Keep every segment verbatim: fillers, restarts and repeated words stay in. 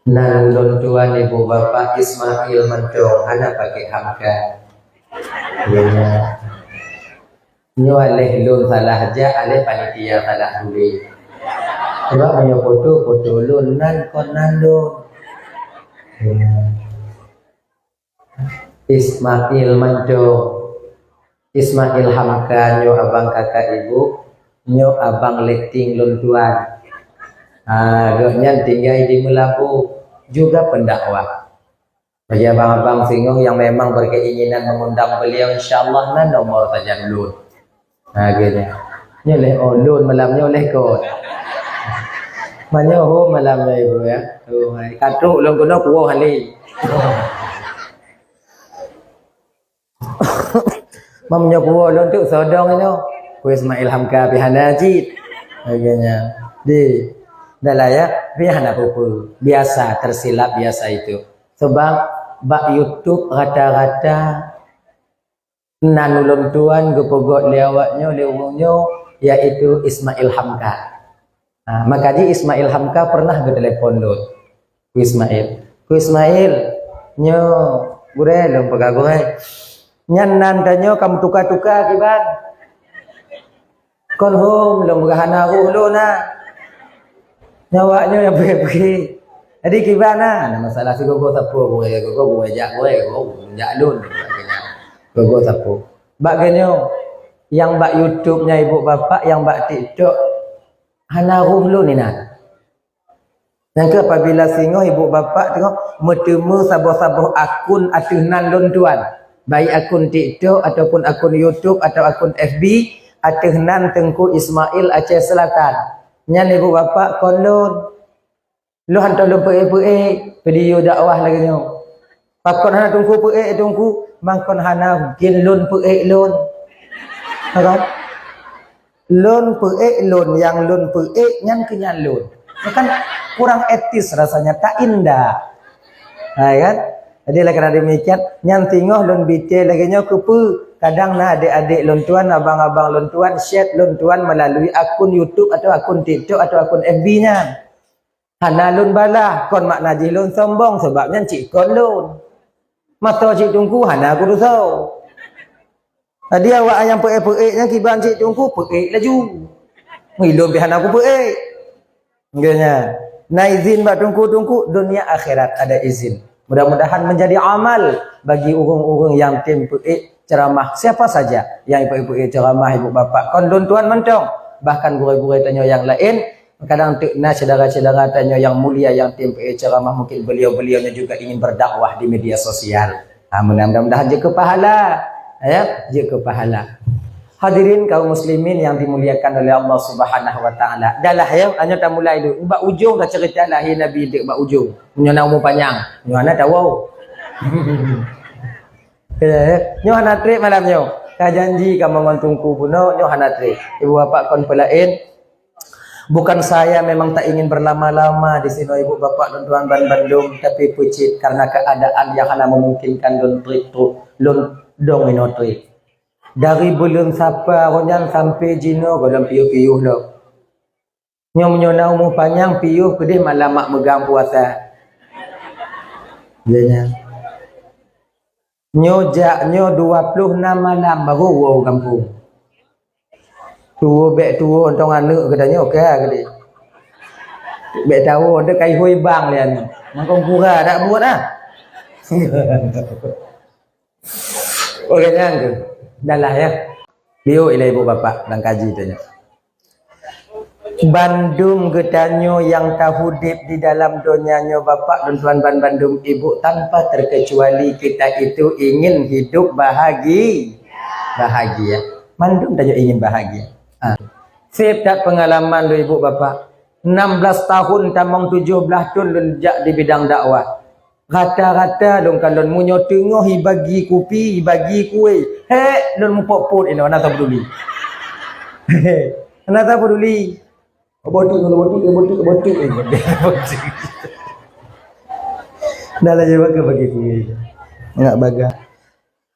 Nan ulôn tuan ibu bapak Ismail mantong hana pakai hamka. Ya. Nyoe aléh lôn salah jak, aléh panitia salah tuléh. Sebab meunyoe foto, foto lôn nan kon nan lôn. Ya. Ismail mantong. Ismail Hamka nyoe abang kakak ibu, nyoe abang letting lôn tuan. Ha, gobnyan tinggai di Meulaboh, juga pendakwah. Bagi abang-abang singoh yang memang berkeinginan mengundang beliau, insya Allah na nomor sajan ulôn. Ha, geuhnyan. Nyoe leh, oh, lôn malam nyoe leh kot. Meunyoe ho malam nyoe ibu ya. Oh, hai. Ka trok lôn keunoe kuwoe hali. Meunyoe kuwoe lôn tu sodong inoe. Ku Ismail Hamka pih hana cit. Ha, geuhnyan. Di dalam ya, pih hana peue-peue. Biasa tersilap biasa itu. Sebab bak YouTube rata-rata nan ulôn tuan geupeugöt lé awak nyoe, lé ureueng nyoe, yaitu Ismail Hamka. Ha, maka di Ismail Hamka pernah geutelepon lôn. Ku Ismail. Ku Ismail, nyoe gurèe lôn peugah gurèe. Nyan nan tanyoe ka meutuka-tuka kiban. Kon hom lôn peugah hana roh lôn na. Nyan awak nyoe nyang peuék-peuék. Jadi kiban na, na masalah sigoe-goe sapeue, goe, goe, goe, jak, goe, goe, jak lôn. Goe-goe sapeue. Bak geuhnyoe, nyang bak YouTube nyan ibu bapak, nyang bak TikTok, hana roh lôn inan. Nyang keuh apabila singoh ibu bapak teungoh meuteumé saboh-saboh akun ateueh nan lôn tuan, baik akun TikTok ataupun akun YouTube atau akun F B ateueh nan Teungku Ismail Aceh Selatan. Nyan ibu bapak kon lôn. Lôn hantom lôn peuék-peuék video dakwah lagèe nyoe. Pakon hana Teungku peuék, Teungku? Mangkon hana gen lôn peuék lôn. Ha kan? Lôn peuék lôn, nyang lôn peuék nyan keu nyan lôn. Ya kan? Kurang etis rasanya, tak indah. Ha kan? Jadi, oleh karena demikian, nyan singoh lôn bite lagèe nyoe keupeue? Kadang na adék-adék lôn tuan, abang-abang lôn tuan, chat lôn tuan melalui akun YouTube atau akun TikTok atau akun F B nyan. Hana lôn balah, kon makna jih lôn sombong, sabab nyan cit kon lôn. Masa cit Teungku hana kutusoe. Jadi awak nyang peuék-peuék nyan kiban cit Teungku peuék laju. Ngon lôn pih hana kupeuék. Nggak nyan. Na izin bak Teungku-teungku, dunia akhirat ada izin. Mudah-mudahan menjadi amal bagi ureueng-ureueng nyang tem peuék ceramah, siapa saja nyang peuék-peuék ceramah ibu bapak, kon lôn tuan mantong, bahkan gurèe-gurèe tanyoe nyang laén, kadang teuk na syedara-syedara tanyoe nyang mulia nyang tem peuék ceramah, mungkin beliau-beliau nyoe juga ingin berdakwah di media sosial. Ha, mudah-mudahan jeuet keu pahala, ya, jeuet keu pahala. Hadirin kaum muslimin yang dimuliakan oleh Allah Subhanahu wa taala. Dah lah ya, hanya tamulai dulu. Bak ujong dah cerita lahé Nabi dek bak ujong. Nyoe na umu panyang, nyoe hana tawoe. Eh, nyoe hana trép malam nyoe. Ka janji kamoe ngon Teungku bunoe, nyoe hana trép. Ibu bapak kon peulaén. Bukan saya memang tak ingin berlama-lama di sinoe ibu bapak lôn tuan ban bandum, tapi peucit karena keadaan yang hana memungkinkan lôn trép trok, lôn dong inoe trép. Dari buleuen sapa nyan sampai jinoe goh lom piôh-piôh lom. Nyoe meunyoe na umu panyang piôh keudeh malam mak meugang puasa. Ya nyan. Nyoe jak nyoe dua ploh nam malam baru woe u gampông. Tuwoe bèk tuwoe ontong aneuk geutanyoe ka keudeh. Bèk tawoe dek kai hui bang lé aneuk. Mangkong pura dak buet ah. Oke nyan tu. Dah lah ya. Liuk ilai ibu bapak dan kaji tanya. Bandum geutanyoe nyang tahudeb di dalam donya nyoe, bapak dan tuan ban bandum ibu, tanpa terkecuali kita itu ingin hidup bahagi-, bahagia. Mandum tanyoe ingin bahagia. Ha. Seb that pengalaman lôn ibu bapak. Enam belas tahun tamong tujuh belas thon lôn jak di bidang dakwah. Rata-rata lôn kalon meunyoe teungoh ibagi kupi, ibagi kueh, hék lôn mupot-pot inoe, hana tapeduli. Hana tapeduli. Botik, botik, botik, botik. Dah lah, jawab ke bagi kueh. Enggak baga.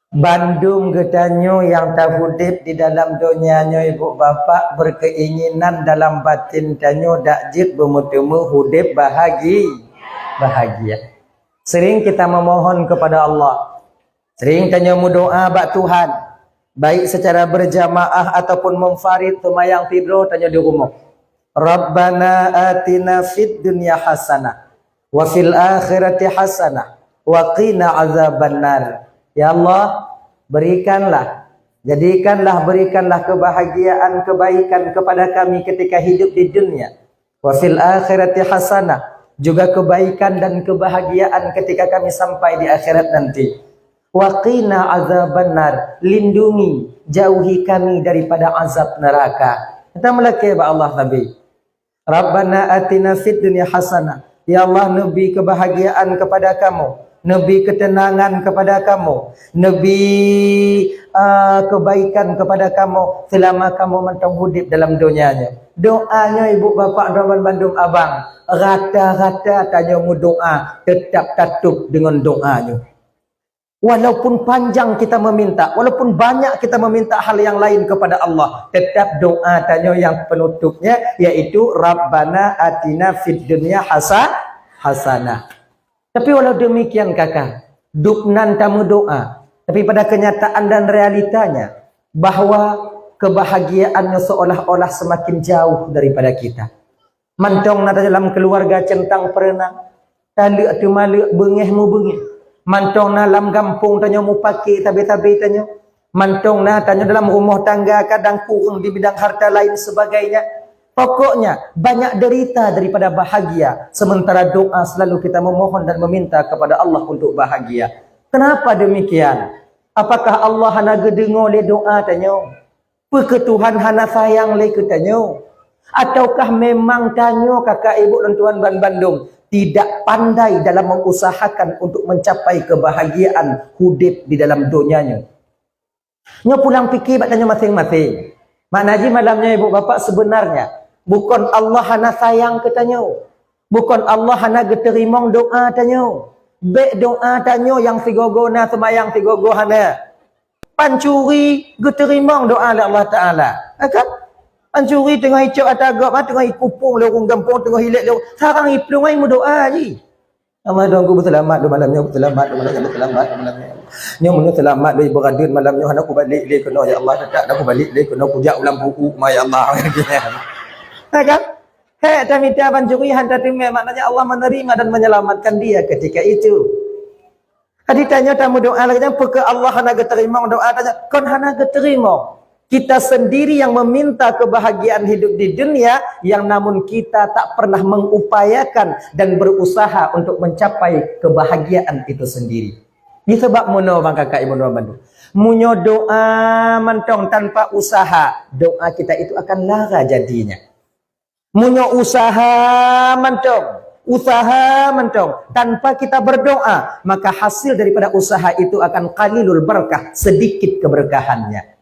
Bandum geutanyoe nyang tahudeb di dalam donya nyoe, ibu bapak, berkeinginan dalam batin tanyoe dak jeuet beumeuteumé hudeb bahagi-, bahagia. Sering kita memohon kepada Allah. Sering tanyoe meudoa bak Tuhan, baik secara berjamaah ataupun munfarid, seumayang sidroe tanyoe di rumoh. Rabbana atina fid dunya hasanah, wa fil akhirati hasanah, wa qina azabannar. Ya Allah, berikanlah, jadikanlah, berikanlah kebahagiaan, kebaikan kepada kami ketika hidup di dunia. Wa fil akhirati hasanah, juga kebaikan dan kebahagiaan ketika kami sampai di akhirat nanti. Wa qina azabannar, lindungi, jauhi kami daripada azab neraka. Kita meulakée bak Allah Nabi. Rabbana atina fid dunya hasanah. Ya Allah, neubi kebahagiaan kepada kamu, neubi ketenangan kepada kamu, neubi, ah, kebaikan kepada kamu selama kamu mantong udeb dalam donya nyoe. Doa nyoe, ibu bapak, droe bandum abang, rata-rata tanyoe meudoa, teutap tatôb deungon doa nyoe. Walaupun panjang kita meminta, walaupun banyak kita meminta hal yang lain kepada Allah, tetap doa tanyoe yang penutupnya, yaitu Rabbana atina fid dunya hasa-, hasanah. Tapi walau demikian, kakak, dubnan tameudoa, tapi pada kenyataan dan realitanya, bahwa kebahagiaannya seolah-olah semakin jauh daripada kita. Mantong na tanyoe lam keuluwarga centang peureuna, taleuek teumaleuek, beungéh meubeungéh. Mantong na lam gampông tanyoe mupake tabé-tabé tanyoe. Mantong na tanyoe dalam rumoh tangga kadang kureueng di bidang harta lain sebagainya. Pokoknya, banyak derita daripada bahagia, sementara doa selalu kita memohon dan meminta kepada Allah untuk bahagia. Kenapa demikian? Apakah Allah hana geudeungoe lé doa tanyoe? Peu kheueh Tuhan hana sayang lé keu tanyoe? Ataukah memang tanyoe, kakak, ibu, lôn tuan ban bandum, tidak pandai dalam mengusahakan untuk mencapai kebahagiaan udeb di dalam donya nyoe? Nyoe pulang pike bak tanyoe maséng-maséng. Makna jih malam nyoe, ibu bapak, sebenarnya bukon Allah hana sayang keu tanyoe. Bukon Allah hana geuteurimong doa tanyoe. Bék doa tanyoe nyang sigoe-goe na seumayang, sigoe-goe hana. Pancuri geuteurimong doa lé Allah Taala. Ha kan? Pancuri teungoh icok ata gob, ha, teungoh ikupông lé ureueng gampông, teungoh ilét lé ureueng. Sarang iplueng ai meudoa jih. Allah, dong ku beuselamat di malam nyoe, beuselamat di malam nyoe, beuselamat di malam nyoe. Nyoe meunyoe selamat di beuradeuen malam nyoe, hana kubalek lé keunoe, ya Allah, teutap hana kubalek lé keunoe, kujak u Lampu U ma, ya Allah. Ha kan? Hék tamita pancuri han tateumé, maknanya Allah menerima dan menyelamatkan dia ketika itu. Jadi tanyoe tameudoa lagée nyan, peu kheueh Allah hana geuteurimong doa tanyoe? Kon hana geuteurimong. Kita sendiri yang meminta kebahagiaan hidup di dunia, yang namun kita tak pernah mengupayakan dan berusaha untuk mencapai kebahagiaan itu sendiri. Di sebab meunoe, bang, kakak, ibu, droe bandum, meunyoe doa mantong tanpa usaha, doa kita itu akan lara jadinya. Meunyoe usaha mantong, usaha mantong, tanpa kita berdoa, maka hasil daripada usaha itu akan qalilul barakah, sedikit keberkahannya.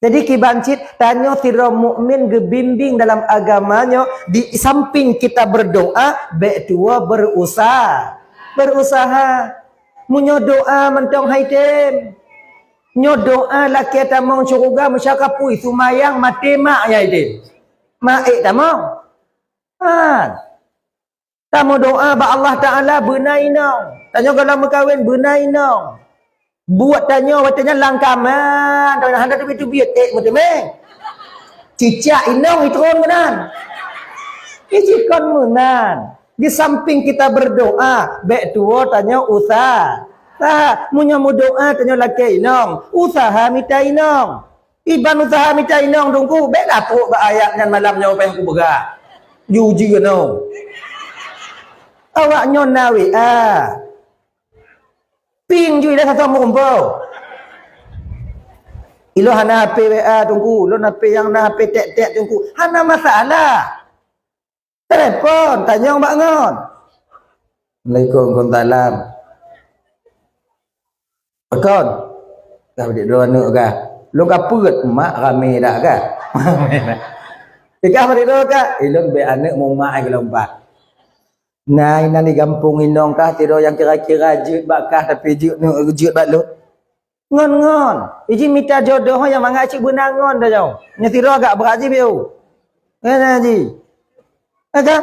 Jadi, kiban cit, tanyoe sidroe mukmin geubimbing dalam agama nyoe, di samping kita berdoa, bék tuwoe berusaha. Berusaha. Meunyoe doa mantong hai tem. Nyoe doa lakée tamong syeuruga meusyaka pui, seumayang maté mak, hai tem. Mak ék tamong. Ha. Tameudoa bak Allah Taala beuna inong. Tanyoe gohlom meukawen beuna inong. Buet tanyoe watée nyan lam kama, tanyoe hana teubiet-teubiet, ék meuteumé. Cicak inong itron meunan. Ijih kon meunan. Di samping kita berdoa, bék tuwoe tanyoe usaha. Meunyoe meudoa tanyoe lakée inong, usaha mita inong. Iban usaha mita inong, Teungku, bék lapôk bak ayat nyan malam nyoe péng kupeugah. Ju uji keunoe. Awak nyoe na W A. Ping ju ilée sasoe meurumpok. Ilôn hana H P W A, Teungku. Lôn H P nyang na H P tek-tek, Teungku. Hana masalah. Telepon, tanyong bak ngon. Assalamualaikum, waalaikumsalam. Pakon? Ka beudik droe aneuk ka. Lôn ka peuet, mak ramé dak ka? Tika beudik droe ka? Ilôn bék aneuk mumak ai geulompat. Na inan di gampông inong kah, sidroe nyang kira-kira jeuet bak kah, tapi jeuet nu-, jeuet bak lôn. Ngon-ngon. Iji mita jodoh nyang mangat cit beuna ngon dah jauh. Nyoe sidroe agak brat jih bieu. Ngon jih. Agak.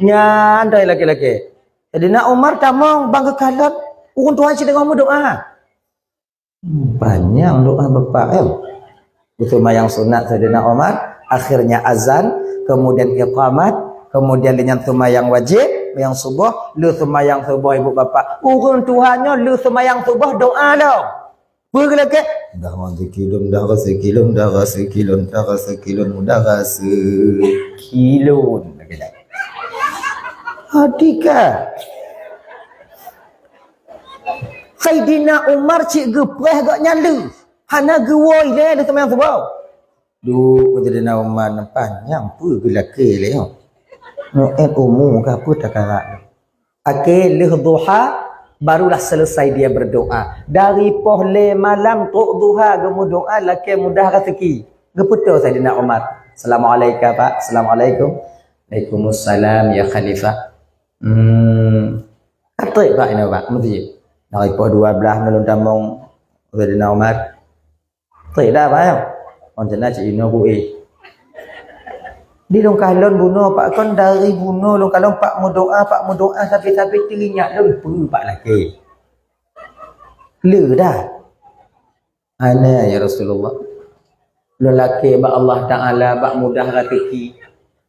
Nyan dai laki-laki. Jadi nak Umar tamong bang geukalon, ureuëng tuha cit deungon meudoa. Hmm, panjang doa bapak, eh. Itu mayang sunat Saidina Umar, akhirnya azan, kemudian iqamat, kemudian lé nyan seumayang wajib, mayang suboh, le seumayang suboh ibu bapak. Ureuëng tuha nyoe le seumayang suboh doa lom. Peue geulakée? Dah rezeki lôn, dah rezeki lôn, dah rezeki lôn, dah rezeki lôn, dah rezeki lôn. Hadika. Saidina Umar cit geupreh gobnyan le. Hana geuwoe ilée le seumayang suboh. Duek Saidina Umar nampak nyang peue geulakée lé nyoe. Muet umu ka peue takarak. Akhé lheueh duha, Barulah selesai dia berdoa. Dari poh lhèe malam trok duha geumeudoa lakèe mudah raseuki. Geupeutoe Saidina Umar. "Assalamualaikum, Pak. Assalamualaikum." "Waalaikumsalam, ya Khalifah." "Hmm. Ka trép, Pak, inoe, Pak, meuseujid?" "Dari poh dua blaih ngon lôn tamong, Saidina Umar." "Trép dah, Pak, ya?" "Oh, cit na cit inoe, Bu, eh." "Di lôn kalon bunoe, Pak, kon dari bunoe lôn kalon, Pak, meudoa, Pak, meudoa, sabe-sabe teuingat lôn peue, Pak, lakèe." "Le dah." "Hana, ya Rasulullah. Lôn lakèe bak Allah Taala bak mudah raseuki.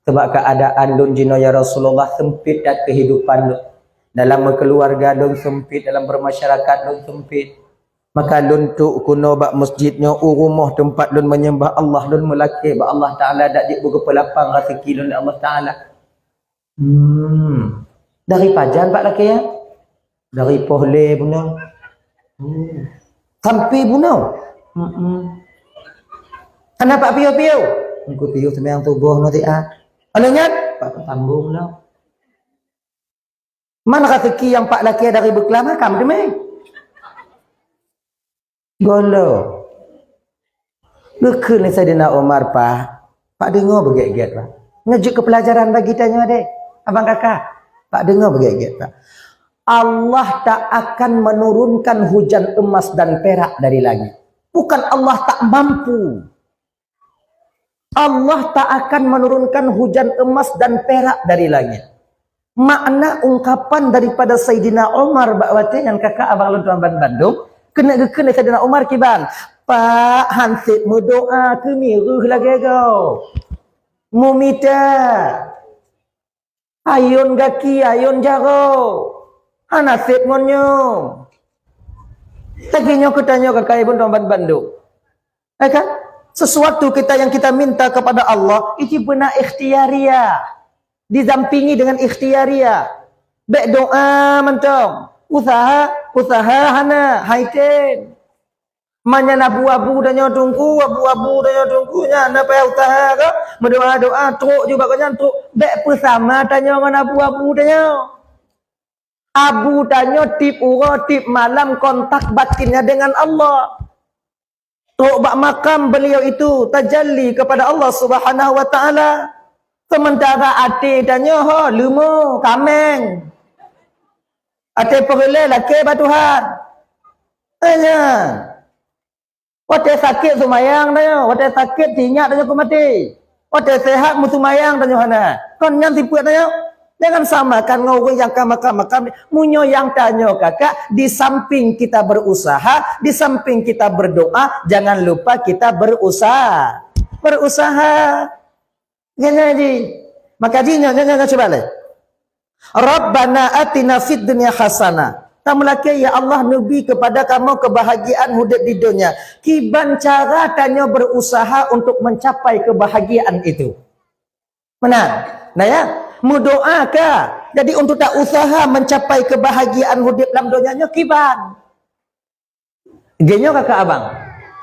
Sabab keuadaan lôn jinoe, ya Rasulullah, seumpit that keuhidupan lôn. Dalam meukeuluwarga lôn seumpit, dalam beumasyarakat lôn seumpit. Maka lôn trok keunoe bak meuseujid nyoe, u rumoh teumpat lôn meunyeumbah Allah, lôn meulakèe bak Allah Taala, dak jeuet beugeupeulapang raseuki lôn lé Allah Taala." "Hmm. Dari pajan, Pak, lakèe nyan?" "Dari poh lhèe bunoe." "Hmm. Sampai bunoe?" "Hmm. Hana pat piôh-piôh?" "Engku piôh seumayang suboh nyoe siat." "Óh lheueh nyan?" "Pat sambông lom." "Man raseuki nyang Pak lakèe dari beuklam, makam teumé?" Golo. Geukheun lé Saidina Umar, "Pak, Pak deungoe beugèt-gèt, Pak. Nyoe jeuet keu peulajaran bagi tanyoe deh, abang kakak. Pak deungoe beugèt-gèt, Pak. Allah tak akan menurunkan hujan emas dan perak dari langit. Bukan Allah tak mampu. Allah tak akan menurunkan hujan emas dan perak dari langit." Makna ungkapan daripada Saidina Umar bak watèe nyan, kakak abang lôn tuan ban-, bandum, keuneuk geukheun lé Saidina Umar kiban, "Pak, han sép meudoa keu mireuh lagèe goe. Mumita. Ayôn gaki, ayôn jaroe. Hana sép ngon nyoe." Tapi nyoe keu tanyoe kakak ibun teuma ban-, bandum. Ya kan? Sesuatu kita yang kita minta kepada Allah, itu beuna ikhtiyariyah. Didampingi dengan ikhtiyariyah. Bèk doa mantong. Usaha, usaha hana, hai tem. Meunyan abu-abu tanyoe teungku, abu-abu tanyoe teungku, nyan na payah usaha kah? Meudoa-doa, trok ju bak gobnyan, trok. Bèk peusama tanyoe ngon abu-abu tanyoe. Abu tanyoe tiep uroe, tiep malam kontak batinnya dengan Allah. Trok bak makam beliau itu tajalli kepada Allah Subhanahu wa Ta'ala. Sementara até tanyoe ho leumo, kaméng. Até peureulèe lakèe bak Tuhan. Hanya. Watèe sakét seumayang tanyoe, watèe sakét teuingat tanyoe keu maté. Watèe seuhat meuseumayang tanyoe hana. Kon nyan sifeuet tanyoe. Jangan samakan ngon ureueng nyang ka makam-makam. Meunyoe nyang tanyoe kakak, di samping kita berusaha, di samping kita berdoa, jangan lupa kita berusaha. Berusaha. Nyan, nyan, ji. Maka ji nyoe, nyoe, nyoe, nyoe, cuba lé. "Rabbana atina fid dunya hasanah." Kamoe lakèe, "Ya Allah, neubi kepada kamoe kebahagiaan udép di donya." Kiban cara tanyoe berusaha untuk mencapai kebahagiaan itu. Meunan. Nah, ya, meudoa ka. Jadi, untuk ta usaha mencapai kebahagiaan udép lam donya nyoe kiban. Geunyoe kakak abang,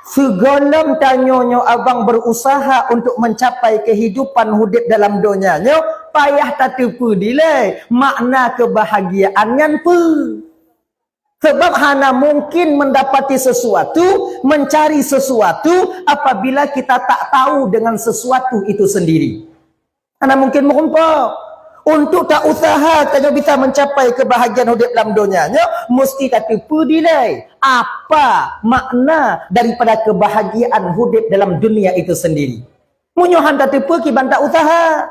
sigohlom tanyoe nyoe abang berusaha untuk mencapai kehidupan udép dalam donya nyoe, payah tateupeue dilèe makna kebahagiaan nyan peue. Sebab hana mungkin mendapati sesuatu, mencari sesuatu apabila kita tak tahu dengan sesuatu itu sendiri. Hana mungkin meurumpok. Untuk ta usaha tanyoe bisa mencapai kebahagiaan udép lam donya nyoe, mesti tateupeue dilèe apa makna daripada kebahagiaan udép dalam dunia itu sendiri. Meunyoe han tateupeue, kiban ta usaha.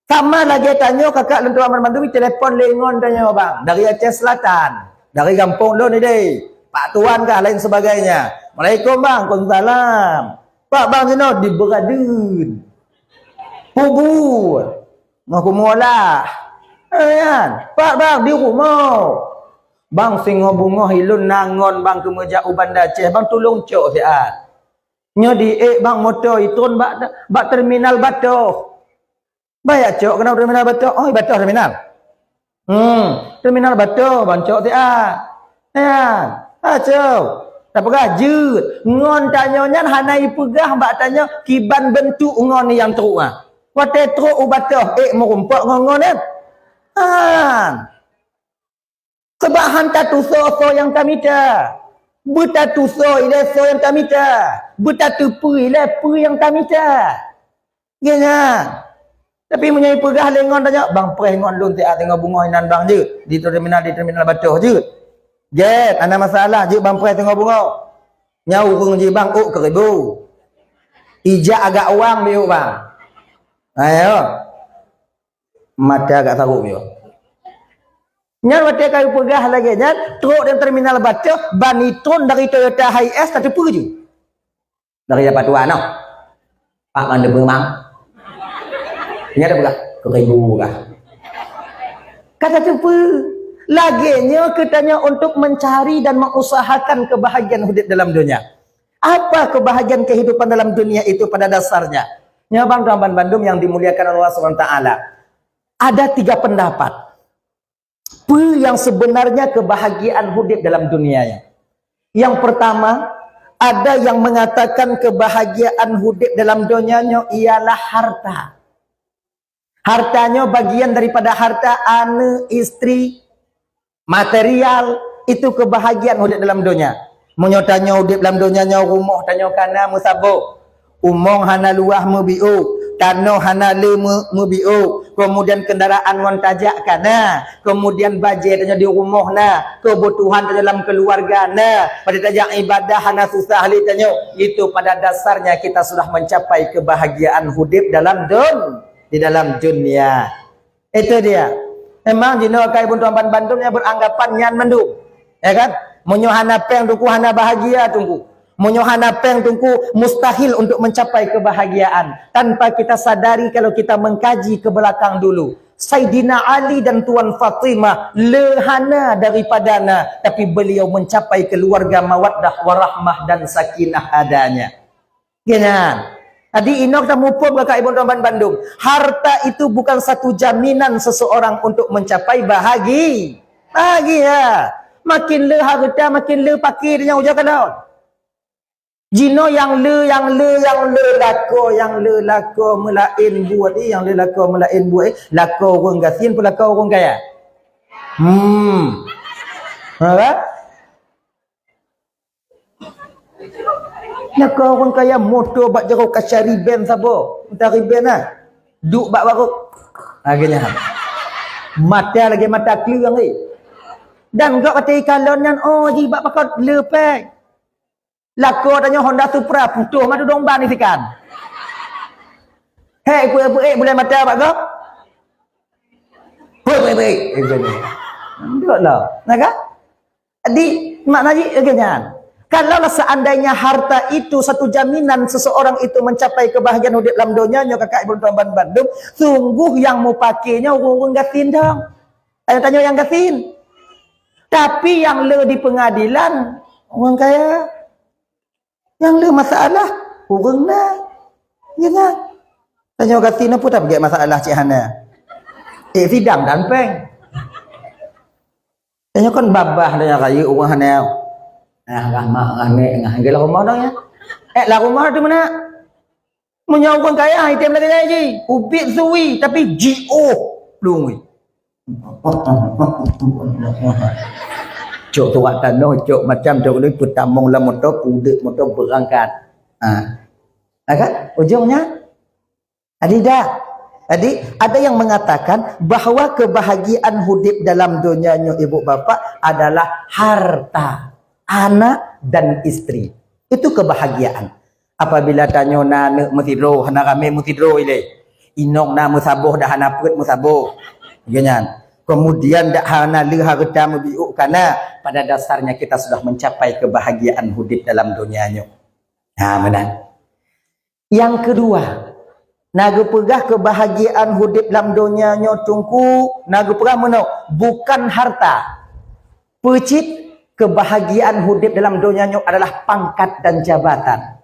Sama lagèe tanyoe kakak lôn tuan banmandum, telepon lé ngon tanyoe bang, dari Aceh Selatan, dari gampông lôn idéh, Pak Tuan kah lain sebagainya. "Assalamualaikum bang." "Waalaikumsalam." "Pak bang sinoe?" "Di Beuradeun." "Peue buet?" "Ngon kumoe lah." "Eh, nyan, pat bang?" "Di rumoh." "Bang, singoh beungoh ilôn na ngon bang keumeujak u Banda Aceh, bang tulông cok siat." "Nyoe di ék bang, moto itron bak, bak terminal Batoh." "Baya cok keunoe terminal Batoh." "Oh, Batoh terminal." Hmm, terminal Batoh, bang cok siat. Nyan, aco. Tapeugah jeuet. Ngon tanyoe nyan hana ipeugah bak tanyoe kiban beuntuk ngon nyang trok nyan. Watèe trok u Batoh, ék meurumpok ngon, ngon nyan. Han. Sebab han tatusoe soe nyang tamita. Beutatusoe ilée soe nyang tamita. Beutateupeue ilée peue nyang tamita. Nyan. Tapi meunyoe peugah lé ngon tanyoe, "Bang, preh ngon lôn siat singoh beungoh inan bang jeuet, di terminal, di terminal Batoh jeuet." Gét, hana masalah, jeuet bang preh singoh beungoh. Nyan ureuëng jih bang, ôk keu ribu. Ijak agak wang biôk bang. Ayo. Mata agak sarok biôk. Nyan watée ka peugah lagée nyan, trok di terminal Batoh, ban itron dari Toyota Hiace tateupeue ju. Dari dapat tuan noh. Pak Mandum Memang. Nya ada pula. Keribu kah? Kata teupeu. Lagée nyoe keu tanyoe untuk mencari dan mengusahakan kebahagiaan hidup dalam dunia. Apa kebahagiaan kehidupan dalam dunia itu pada dasarnya? Nyoe bang tuan ban bandum yang dimuliakan Allah Subhanahu Wa Taala. Ada tiga pendapat. Peue yang sebenarnya kebahagiaan hidup dalam dunia nyoe? Yang pertama, ada yang mengatakan kebahagiaan hidup dalam dunia nyoe ialah harta. Harta nyoe bagian daripada harta aneuk, istri, material, itu kebahagiaan hidup dalam dunia. Meunyoe tanyoe udeb lam donya nyoe, rumoh tanyoe kana meusaboh, umong hana luwah meubiôh, tanoh hana le meu-, meubiôh, kemudian kendaraan wan tajak kana, kemudian bajée tanyoe di rumoh na, keubutuhan tanyoe lam keuluwarga na, pada tajak ibadah hana susah lé tanyoe. Itu pada dasarnya kita sudah mencapai kebahagiaan udeb dalam dun-, di dalam dunia. Itu dia. Memang jinoe akai beuntong ban bandum nyang beranggapan nyan mandum. Ya kan? Meunyoe hana péng teungku hana bahagia teungku. Meunyoe hana péng teungku mustahil untuk mencapai kebahagiaan. Tanpa kita sadari kalau kita mengkaji ke belakang dulu. Saidina Ali dan Tuan Fatimah le hana daripada na, tapi beliau mencapai keluarga mawaddah warahmah dan sakinah adanya. Nyan. Jadi inong tamuphom kakak ibu teman bandum. Harta itu bukan satu jaminan seseorang untuk mencapai bahagi-, bahagia. Makin le harta, makin le paké nyang ujoe keudroe. Jinoe nyang le, nyang le, nyang le lakoe, nyang le lakoe meulaén buet, eh, nyang le lakoe meulaén buet, eh, lakoe ureuëng gasien pun lakoe ureuëng kaya. Hmm. Ha, kan? Lakoe ureuëng kaya moto bak jaroe kaca riben saboh. Mita riben ah. Duk bak barôk. Akhirnya. Mata lagi mata kleueng, eh. Dan gok kata ikalon nyan, oh, ji bak pakot le péng. Lakoe tanyoe Honda Supra putoh madu domba ni sikan. Hei, ibu-ibu, eh, bulan mata bak gok. Hei, hei, hei. Duduk lah. Nah, kan? Jadi, makna jih lagée nyan. Kalaulah seandainya harta itu satu jaminan seseorang itu mencapai kebahagiaan hidup dalam dunia nyoe kakak ibu tuan ban bandum, sungguh yang mupakenya ureuëng-ureuëng gasien dong. Tanya-tanya yang gasien. Tapi yang le di pengadilan, ureuëng kaya. Nyang le masalah, ureuëng na. Ya kan? Tanyoe gasien apa tak peugét masalah cik hana? Eh, sidang dan péng. Tanyoe kan babah dah nyang rayeuk ureuëng hana. Nah, rahmat, rahmat, ngah gila rumah dah ya. Eh, lah rumah tu mana? Meunyoe ureuëng kaya, item lagi jai ji. Ubit sui, tapi jiôh. Lungui. Cok tuak tanoh, cok macam cok ni, peutamong lam moto, pudek moto berangkat. Ha. Ha kan? Ujungnya? Jadi dah. Jadi, ada yang mengatakan bahwa kebahagiaan hidup dalam dunia nyoe ibu bapa adalah harta, anak, dan istri. Itu kebahagiaan. Apabila tanyoe na aneuk meusidroe, hana ramé meusidroe ilée. Inong na meusaboh dah hana peuet meusaboh. Geuh nyan. Kemudian dak hana le hareuta meubiôk kana, pada dasarnya kita sudah mencapai kebahagiaan hidup dalam dunia nyoe. Ha, meunan. Yang kedua, na geupeugah kebahagiaan hidup dalam dunia nyoe teungku, na geupeugah meunoe, bukan harta. Peucit kebahagiaan hidup dalam dunia nyoe adalah pangkat dan jabatan.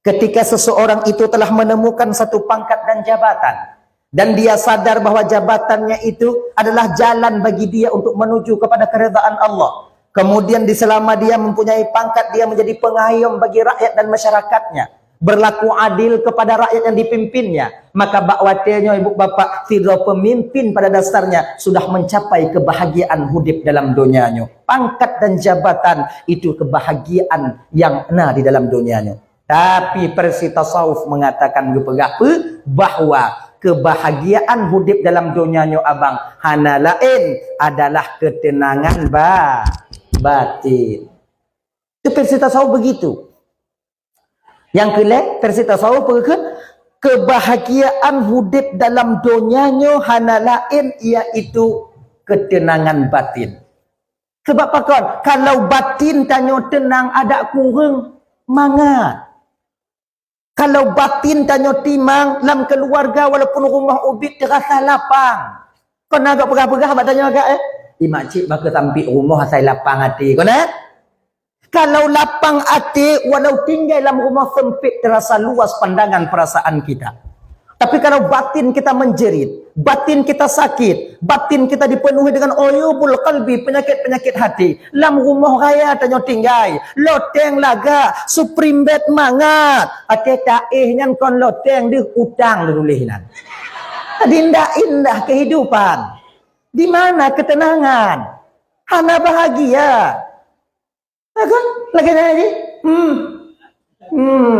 Ketika seseorang itu telah menemukan satu pangkat dan jabatan, dan dia sadar bahwa jabatannya itu adalah jalan bagi dia untuk menuju kepada keridhaan Allah. Kemudian di selama dia mempunyai pangkat, dia menjadi pengayom bagi rakyat dan masyarakatnya. berlaku adil kepada rakyat yang dipimpinnya, maka bak watée nyoe, ibu bapak, sidroe pemimpin pada dasarnya sudah mencapai kebahagiaan hudeb dalam donya nyoe. Pangkat dan jabatan itu kebahagiaan yang na di dalam donya nyoe. Tapi versi tasawuf mengatakan, geupeugah peue? Bahwa kebahagiaan hudeb dalam donya nyoe, abang, hana laén adalah ketenangan ba-, batin. Itu versi tasawuf begitu. Nyang keulhée, versi tasawuf peugah, kebahagiaan hudeb dalam donya nyoe hana laén, yaitu ketenangan batin. Sebab pakon? Kalau batin tanyoe tenang, adak kureueng mangat. Kalau batin tanyoe timang, lam keuluwarga walaupun rumoh ubit teurasa lapang. Kon na gop peugah-peugah bak tanyoe agak, eh? "Ih, makcik, bah keu sampik rumoh asai lapang até." Kon, eh? Kalau lapang até, walau tinggai lam rumoh sempit, terasa luas pandangan perasaan kita. Tapi kalau batin kita menjerit, batin kita sakit, batin kita dipenuhi dengan uyubul qalbi, penyakit-penyakit hati, lam rumoh raya tanyoe tinggai, loteng lagak, Supreme Bed mangat, até taéh nyan kon loteng deuh, utang leuh tuléh nan. Jadi indah-indah kehidupan. Di mana ketenangan? Hana bahagia. Ha kan? Lagèe nyan jih. Hmm. Hmm.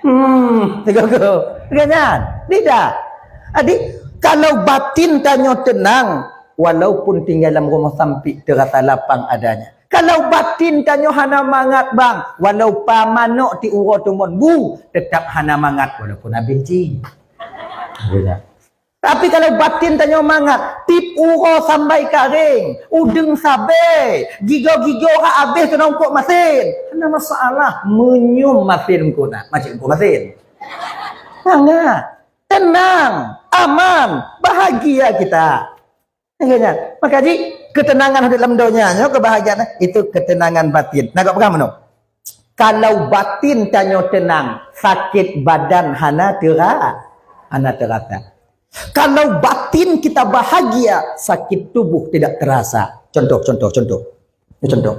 Hmm. Tengok ke? Lagèe nyan. Tidak. Jadi, kalau batin tanyoe tenang, walaupun tinggai lam rumoh sampik, terasa lapang adanya. Kalau batin tanyoe hana mangat, bang, walau pa manok tiep uroe teumon bu, tetap hana mangat walaupun habéh jih. Tidak. Tapi kalau batin tanyoe mangat, tiep uroe sambai karéng, udeueng sabé, gigoe-gigoe ka habéh keunong kok masin, hana masalah, meunyum masin eungkôt na, macam eungkôt masin. Mangat, tenang, aman, bahagia kita. Akhirnya, maka jih, ketenangan dalam donya nyoe, kebahagiaan, itu ketenangan batin. Na gop peugah meunoe. Kalau batin tanyoe tenang, sakit badan hana tera-, hana terasa. Kalau batin kita bahagia, sakit tubuh tidak terasa. Contoh, contoh, contoh. Ini contoh.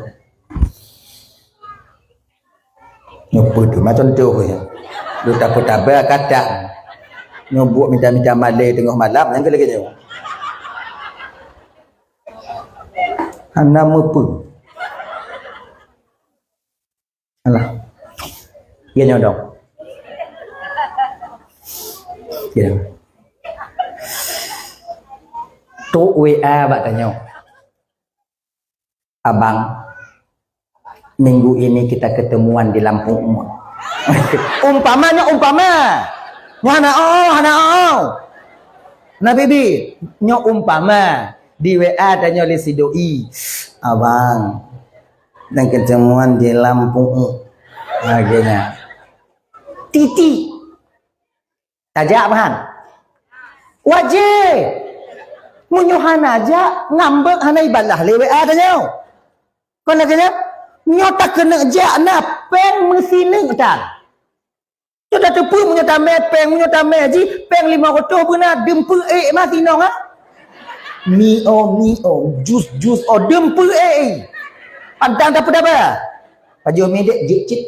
Nyoe peue teuma contoh nyoe? Lu tapeue-tapeue kata. Nyoe buet mita-mita malèe teungoh malam, nyang keu lagèe nyoe. Hana meupeue. Alah. Ya nyoe dong. Ya. Trok W A bak tanyoe. Abang, minggu ini kita ketemuan di Lampung Umum. Umpama nyoe umpama. Nyoe hana oh, hana oh. Nah, bibi, nyoe umpama di W A tanyoe lé si doi. Abang, dan ketemuan di Lampung Umum. Akhirnya. Titik. Tajak meuhan. Wajéb. Meunyoe hana jak, ngambek hana ibalah lé W A tanyoe. Kon lagèe nyan, nyoe takeuneuk jak na péng meusineuk tan. Nyoe tateupeue meunyoe tamè péng, meunyoe tamè jih péng limong reutôh beuna, deumpeu ék mah sinong ah. Mi oh, mi oh, jus, jus oh, deumpeu ék. Padang dapur daba. Pajoh mi dek jeuet cit.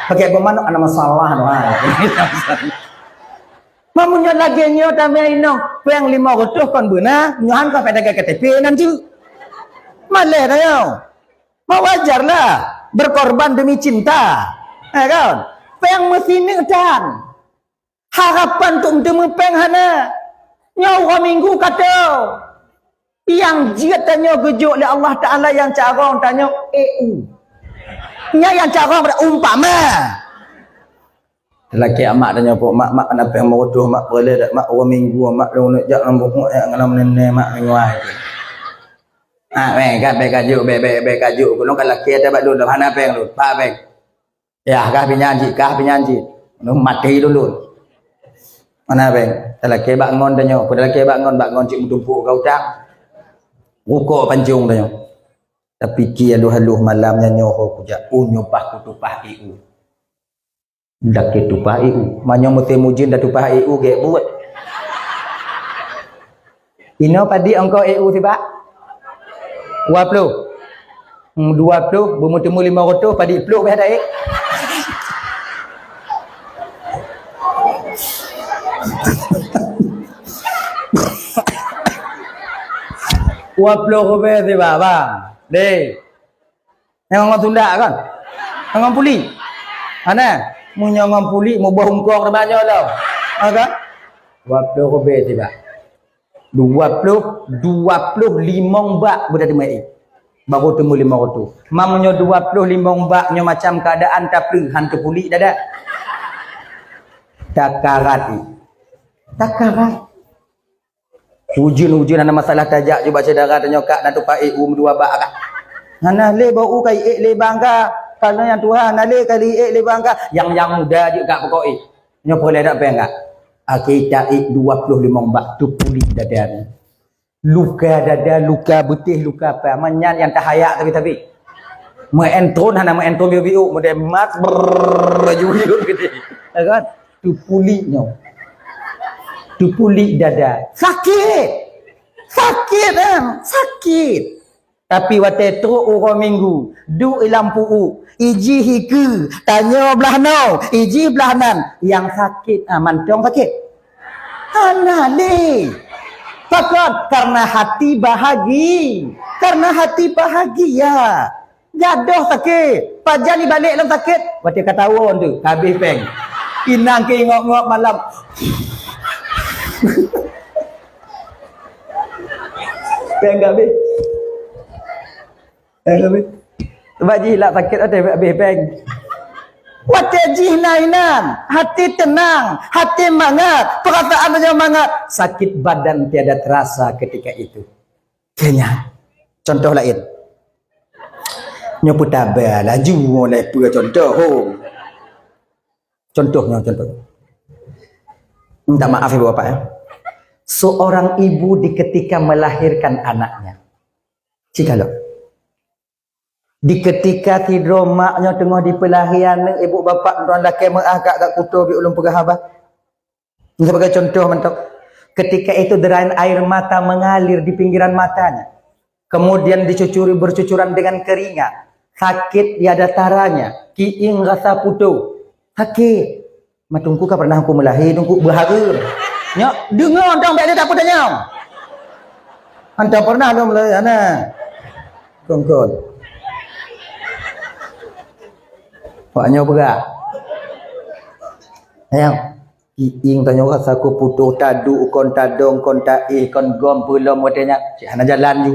Pakai boh manok, hana masalah tu, ha. Meunyoe lagèe nyoe tamè inong, péng limong reutôh kon beuna, nyoe han kon payah dagang K T P nan jeuet. Malèe dah nyoe. Meuwajarlah berkorban demi cinta. Ya kan? Péng meusineuk tan. Harapan untuk meuteumé péng hana. Nyoe uroe minggu ka tô. Nyang jeuet tanyoe geujok lé Allah Taala nyang carông tanyoe E U. Nyan nyang carông pada umpama. Laki amak tanyoe, "Pok, mak, mak, hana péng meureutôh, mak, peureulee dak, mak, uroe minggu, mak, lôn neuk jak lam bumoe, jak ngon lôn neuneh, mak, meunyoe." Ah, bèk, ka, bèk kajok, bèk, bèk, bèk kajok. Keunoe ka laki ata bak lôn, hana péng lôn. Ba péng. Yah, kah pinyan cit, kah pinyan cit. Nyoe maté lôn. Mana bang? Talakèe bak ngon tanyoe, peue talakèe bak ngon, bak ngon cit meutumpôk keu utang. Rukok pancong tanyoe. Tapiké halôh-halôh malam nyan nyoe ho kujak, oh nyoe bah kutupah ié u. Dakèe tupah ié u. Meunyoe musém ujeuen tatupah ié u, gèt buet. Inoe padit ongkoh ié u sibak? Dua ploh. Hmm, dua ploh, beumeuteumé limong reutôh, padit ploh beh taék. Dua ploh rubée sibak, bang. Deh. Nyang ngon tundak kan? Ngon pulik. Ana, meunyoe ngon pulik, muboh ungkong teuma nyoe lom. Ha kan? Dua ploh rubée sibak. Dua ploh, dua ploh limong bak beuda teumé. Baru teumé limong reutôh. Mam nyoe dua ploh limong bak nyoe macam keuadaan tapeue han teupulik dada. Takarat i. Takarat. Ujeuen-ujeuen hana masalah tajak ju bak syedara tanyoe kak na tupa ék u meudua bak kak. Hana lé bak u ka ék lé bangka. Karena nyang tuha hana lé kali ék lé bangka. Yang yang muda je kak pokok ék. Nyoe peureulée dak péng kak. Akhé ta ék dua ploh limong bak teupulik dada ni. Luka dada, luka beutih, luka apa. Aman nyan yang tahayak tapi-tapi. Meuentron hana meuentron biu-biu, model mat brrrr, laju hidup gede. Ya kan? Teupulik nyoe. Teupulik dada. Sakit. Sakit kan? Sakit. Tapi watée trok uroe minggu, duek i lam pu'u, iji hikeue, tanyoe blah noe, iji blah nan, nyang sakét, ah, mantong sakét. Hana lé. Pakon? Karena hati bahagi-, karena hati bahagia. Gadoh sakét. Pajan ibalek lam sakét. Watée ka tawon tu, ka habéh péng. Inang ke ingok-ngok malam. Péng ka habéh. Péng ka habéh. Sebab jih lak sakét watée habéh péng. Watée jih na inan, hati tenang, hati mangat, perasaan tanyoe mangat, sakit badan tiada terasa ketika itu. Kenyang. Contoh lain. Nyoe peutaba laju mulai peue contoh, ho. Contoh nyoe, contoh. Minta maaf ibu bapak ya. Seorang ibu di ketika melahirkan anaknya. Cik kalau. Di ketika sidroe mak nyoe teungoh dipeulahé aneuëk, ibu bapak tuan lakée meuah kak, kak kuto bi ulôn peugah haba. Sebagai contoh mantong, ketika itu derain air mata mengalir di pinggiran matanya. Kemudian dicucuri bercucuran dengan keringat. Sakit tiada taranya, kiéng rasa putôh. Sakét. Ma teungku ka pernah aku meulahé, teungku beuhareuem. Nyoe, deungoe dong bék lé tapeutanyoe. Hantom pernah lôn meulahé, hana. Kon-kon. Wak nyoe beurah. Ayang. Iéng tanyoe rasa ku putôh, taduek kon tadong, kon taéh, kon gom peulom watée nyan. Cit hana jalan ju.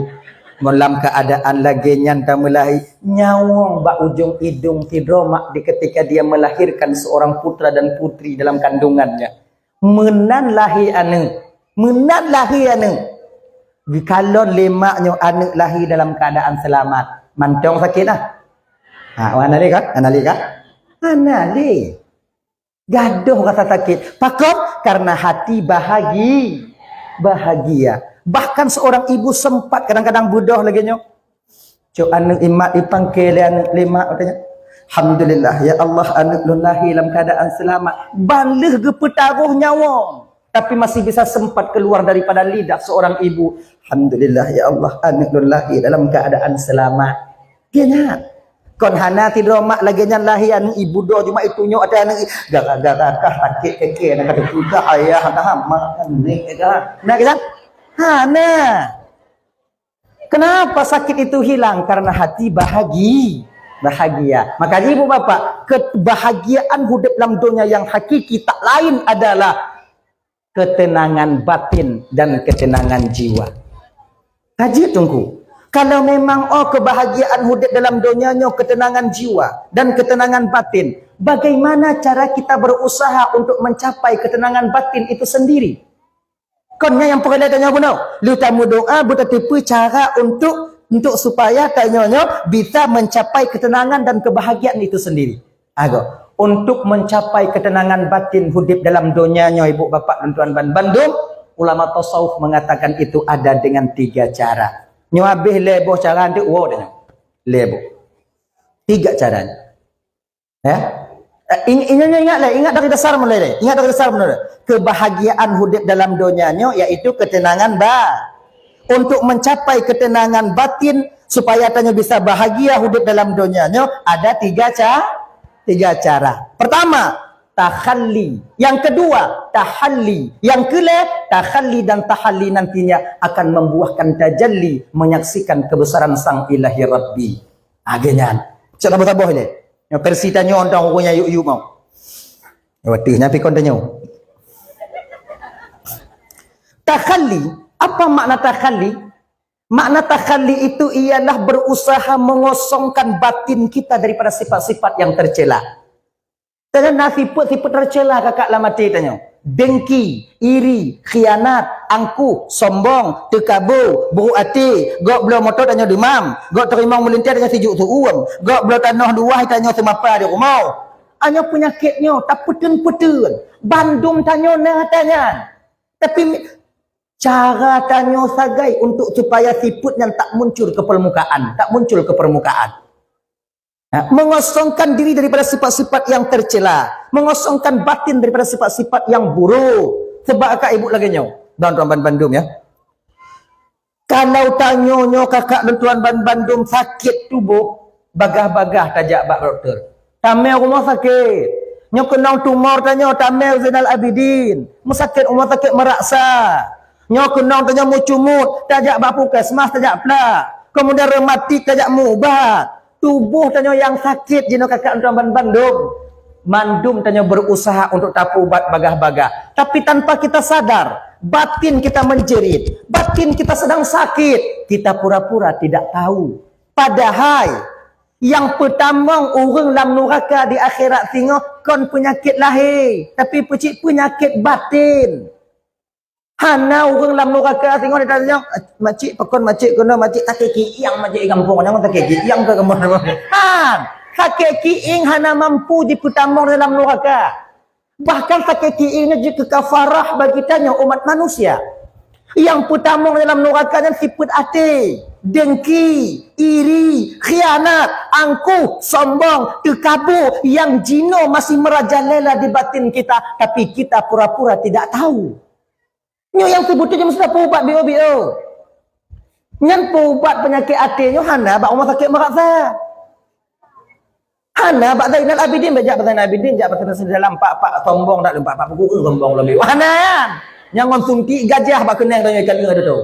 Ngon lam keuadaan lagée nyan tameulahé, nyawöng bak ujong idong sidroe mak di ketika dia melahirkan seorang putra dan putri dalam kandungannya. Meunan lahé aneuëk, meunan lahé aneuëk. Geukalon lé mak nyoe aneuëk lahé dalam keuadaan seulamat. Mantong sakét ah. Ha, hana lé kan? Hana lé kan? Hana lé. Gadoh rasa sakét. Pakon? Karena hati bahagi-, bahagia. Bahkan seorang ibu sempat kadang-kadang beudôh lagée nyoe. Cok aneuëk imat ipangke lé aneuëk lé mak, katanya, "Alhamdulillah, ya Allah, aneuëk lôn lahé lam keadaan seulamat." Ban lheueh geupeutaroh nyawöng, tapi masih bisa sempat keluar daripada lidah seorang ibu, "Alhamdulillah, ya Allah, aneuëk lôn lahé dalam keadaan seulamat." Geuh nyan. Kon hana sidroe mak lagée nyan lahé aneuëk ibu doh cuma itunyok ata aneuëk gara-gara kah sakét keke na kata sudah ayah dah mak ni ka. Na kisan? Hana. Kenapa sakit itu hilang? Karena hati bahagi-, bahagia. Makanya ibu bapak, kebahagiaan hidup dalam dunia yang hakiki tak lain adalah ketenangan batin dan ketenangan jiwa. Kaji teungku, kalau memang oh kebahagiaan hidup dalam dunia nyoe ketenangan jiwa dan ketenangan batin, bagaimana cara kita berusaha untuk mencapai ketenangan batin itu sendiri? Kon nyan nyang peureulée tanyoe bunoe. Lheueh tameudoa, beuteupeue cara untuk, untuk supaya tanyoe nyoe bisa mencapai ketenangan dan kebahagiaan itu sendiri. Ago, untuk mencapai ketenangan batin hidup dalam dunia nyoe, ibu bapak dan tuan ban bandum, ulama tasawuf mengatakan itu ada dengan tiga cara. Nyoe habéh lhée boh cara untuk woe dengan lhée boh. Tiga caranya. Ya. Eh, ing-, ingat, ingat lé, ingat dari dasar mulai lé. Ingat dari dasar mulai lé. Kebahagiaan hidup dalam dunia nyoe yaitu ketenangan ba-, untuk mencapai ketenangan batin supaya tanyoe bisa bahagia hidup dalam dunia nyoe ada tiga ca-, tiga cara. Pertama, Takhalli. Yang kedua, tahalli. Yang keulhèe, takhalli dan tahalli nantinya akan membuahkan tajalli, menyaksikan kebesaran Sang Ilahi Rabbi. Lagèe nyan. Cok taboh-taboh ilèe. Nyang versi tanyoe teuh ureueng nyang yub-yub mau. Watèe nyan pi kon tanyoe. Takhalli, apa makna takhalli? Makna takhalli itu ialah berusaha mengosongkan batin kita daripada sifat-sifat yang tercela. Teuh na sifat-sifat tercela kakak lam até tanyoe. Dengki, iri, khianat, angkuh, sombong, teukabô, buruk até, gok bloe moto tanyoe deumam, gok teurimong meulintèe tanyoe sijuek seuuem, gok bloe tanoh luwah tanyoe seumapa di rumoh. Nyoe peunyakét nyoe tapeuteun-peuteun, bandum tanyoe na ata nyan. Tapi cara tanyoe sagai untuk supaya sifat nyan tak muncul ke permukaan, tak muncul ke permukaan. Ha, mengosongkan diri daripada sifat-sifat yang tercela, mengosongkan batin daripada sifat-sifat yang buruk. Sebab kakak ibu lagèe nyoe, dan tuan ban bandum ya. Kalau tanyoe nyoe kakak dan tuan ban bandum sakét tuboh, bagah-bagah tajak bak dokto. Tamè rumoh sakét. Nyoe keunong tumor tanyoe, tamè Zainal Abidin. Meusakét rumoh sakét meuraksa. Nyoe keunong tanyoe meucumut, tajak bak puskesmas, tajak plak. Kemudian rematik, tajak meuubat. Tuboh tanyoe nyang sakét jinoe kakak tuan ban bandum. Mandum tanyoe berusaha untuk tapeuubat bagah-bagah. Tapi tanpa kita sadar, batin kita menjerit. Batin kita sedang sakit. Kita pura-pura tidak tahu. Padahai, nyang peutamong ureueng lam nuraka di akhirat singoh kon peunyakét lahé, tapi peucit peunyakét batin. Hana ureueng lam nuraka singoh ditanyong, "Makcik, pakon makcik keunoe makcik sakét kiéng makcik di gampông nyoe, sakét kiéng keu gampông?" Han, sakét kiéng hana mampu jipeutamong dalam nuraka. Bahkan sakét kiéng nyoe jeuet keu kafarah bagi tanyoe umat manusia. Nyang peutamong dalam nuraka nyan sifat até, dengki, iri, khianat, angkuh, sombong, teukabô nyang jinoe masih merajalela di batin kita, tapi kita pura-pura tidak tahu. Nyoe nyang seubeutôi nyoe meusti tapeuubat bio-bio. Nyan peuubat peunyakét até nyoe hana bak rumoh sakét meuraksa. Hana bak Zainal Abidin, bèk jak bak Zainal Abidin, jak bak Zainal dalam pak-pak sombong dak lom, pak-pak peuku sombong lom. Hana nyan. Nyang ngon suntik gajah bak keuneng tanyoe ikan leuh tu.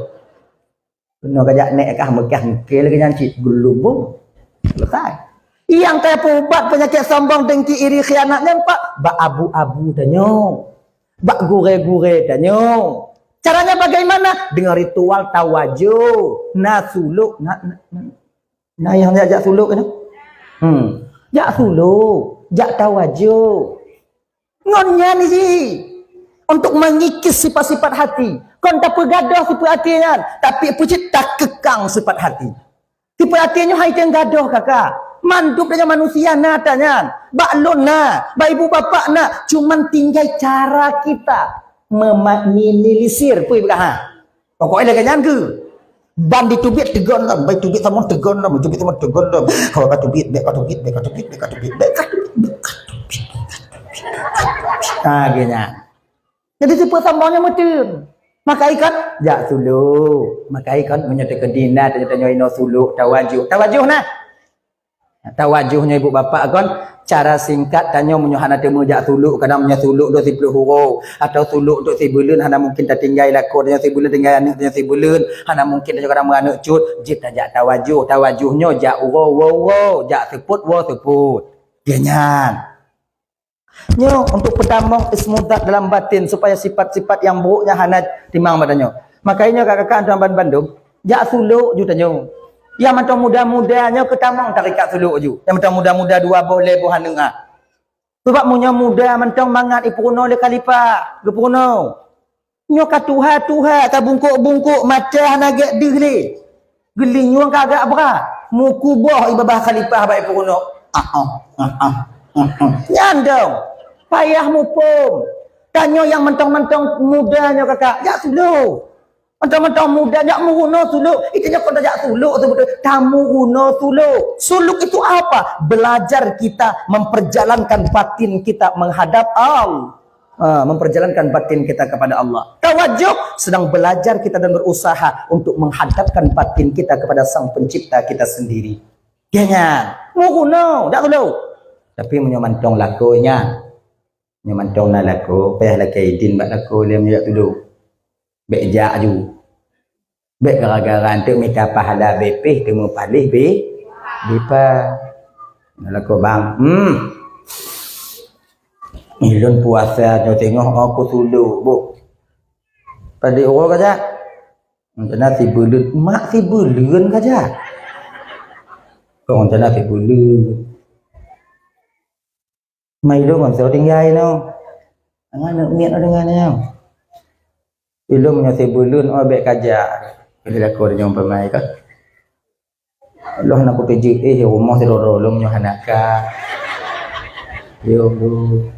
Keunoe kajak nèk kah meukah mungkén lagèe nyan cit geulumbung. Selesai. Nyang kaya peuubat peunyakét sombong, dengki, iri, khianat nyan pak bak abu-abu tanyoe. Bak gurèe-gurèe tanyoe. Caranya bagaimana? Dengan ritual tawajuh. Na suluk, na, na, na, na nyang jak, jak suluk tu. Hmm. Jak suluk, jak tawajuh. Ngon nyan jih, untuk mengikis sifat-sifat hati. Kon tapeugadôh sifat hati nyan, tapi peucit takekang sifat hati. Sifat hati nyoe hai teuh gadôh kakak. Mandum tanyoe manusia na ata nyan. Bak lôn na, bak ibu bapak na, cuman tinggai cara kita meminimalisir. Peue peugah ha? Pokok lagèe nyan keuh. Ban diteubiet teugon lom, ban teubiet saboh teugon lom, teubiet saboh teugon lom. Kalau ka teubiet, bèk ka teubiet, bèk ka teubiet, bèk ka teubiet, bèk ka teubiet, bèk ka teubiet, bèk ka teubiet. Ha, lagèe nyan. Jadi sifat sombong nyan meuteun. Maka ikon, jak suluk. Maka ikon, meunyoe teukeudi na, tanyoe inoe suluk, tawajuh. Tawajuh na. Tawajuh nyoe ibu bapak kon, cara singkat tanyoe meunyoe hana teumeu jak suluk, kadang meunyoe suluk dua siploh uroe, atau suluk untuk sibeuleuen hana mungkin tatinggai lakoe, tanyoe sibeuleuen tinggai aneuk, tanyoe sibeuleuen hana mungkin tanyoe kadang meuaneuk cut, jeuet tajak tawajuh, tawajuh nyoe jak uroe woe uroe, jak seupôt woe seupôt. Lagèe nyan. Nyoe untuk peutamong ismu zat dalam batin supaya sifat-sifat nyang buruk nyan hana timang bak tanyoe. Maka nyoe kakak-kakak tuan ban bandum, jak suluk ju tanyoe. Nyang mantong muda-muda nyoe keutamong tarekat suluk ju. Nyang mantong muda-muda dua boh lhèe boh aneuk ah. Sebab meunyoe muda mantong mangat ipeurunoe lé khalifah, geupeurunoe. Nyoe ka tuha-tuha, ka bungkôk-bungkôk, mata hana gèt deuh lé. Geulinyueng ka agak brat. Meukuboh i babah khalifah bak ipeurunoe. Ah, ah, ah, ah, ah, ah. Nyan dong. Payah muphom. Tanyoe nyang mantong-mantong muda nyoe kakak, jak suluk. Mantong-mantong muda jak meurunoe suluk. Itu nyoe kon tajak suluk seubeutôi. Tameurunoe suluk. Suluk itu apa? Belajar kita memperjalankan batin kita menghadap Allah. Ha, memperjalankan batin kita kepada Allah. Tawajuh sedang belajar kita dan berusaha untuk menghadapkan batin kita kepada Sang Pencipta kita sendiri. Lagèe nyan, meurunoe, jak suluk. Tapi meunyoe mantong lakoe nyan, Nyoe mantong na lakoe, payah lakée idin bak lakoe lé meunyoe jak tulok. Bék jak aju. Bék gara-gara anteuk mita pahala B P teumeupaléh B, B P. Na lakoe bang. Hmm. Ilôn puasa nyoe teungoh aku tulok, boh. Padé uroe ka jak? Rencana sibeuleuen, mak sibeuleuen ka jak. Kok rencana sibeuleuen. Mai lôn ngon soe tinggai nyoe. Angan neuk miet nyoe dengan nyoe. Ilôn meunyoe sibeuleuen, oh, bék ka jak. Jadi lakoe nyang peumain ka. Lôn hana kuteujeuet, eh, rumoh sidroe lôn nyoe hana ka. Yo, lôn.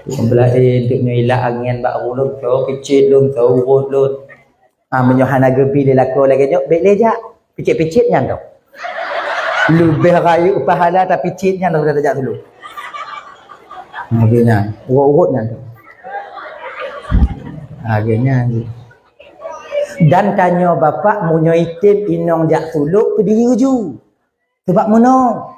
Lôn beulaén, dek nyoe ilak angén bak ulôn, soe picit lôn, soe urot lôn. Ah, meunyoe hana geubi lé lakoe lagée nyoe, bék lé jak. Picit-picit nyan tu. Leubeh rayeuk pahala tapicit nyan daripada tajak tulok. Lagée nyan, urot-urot nyan tu. Lagée nyan. Dan tanyoe bapak, meunyoe item inong jak tulok, peudiri ju. Sebab meunoe.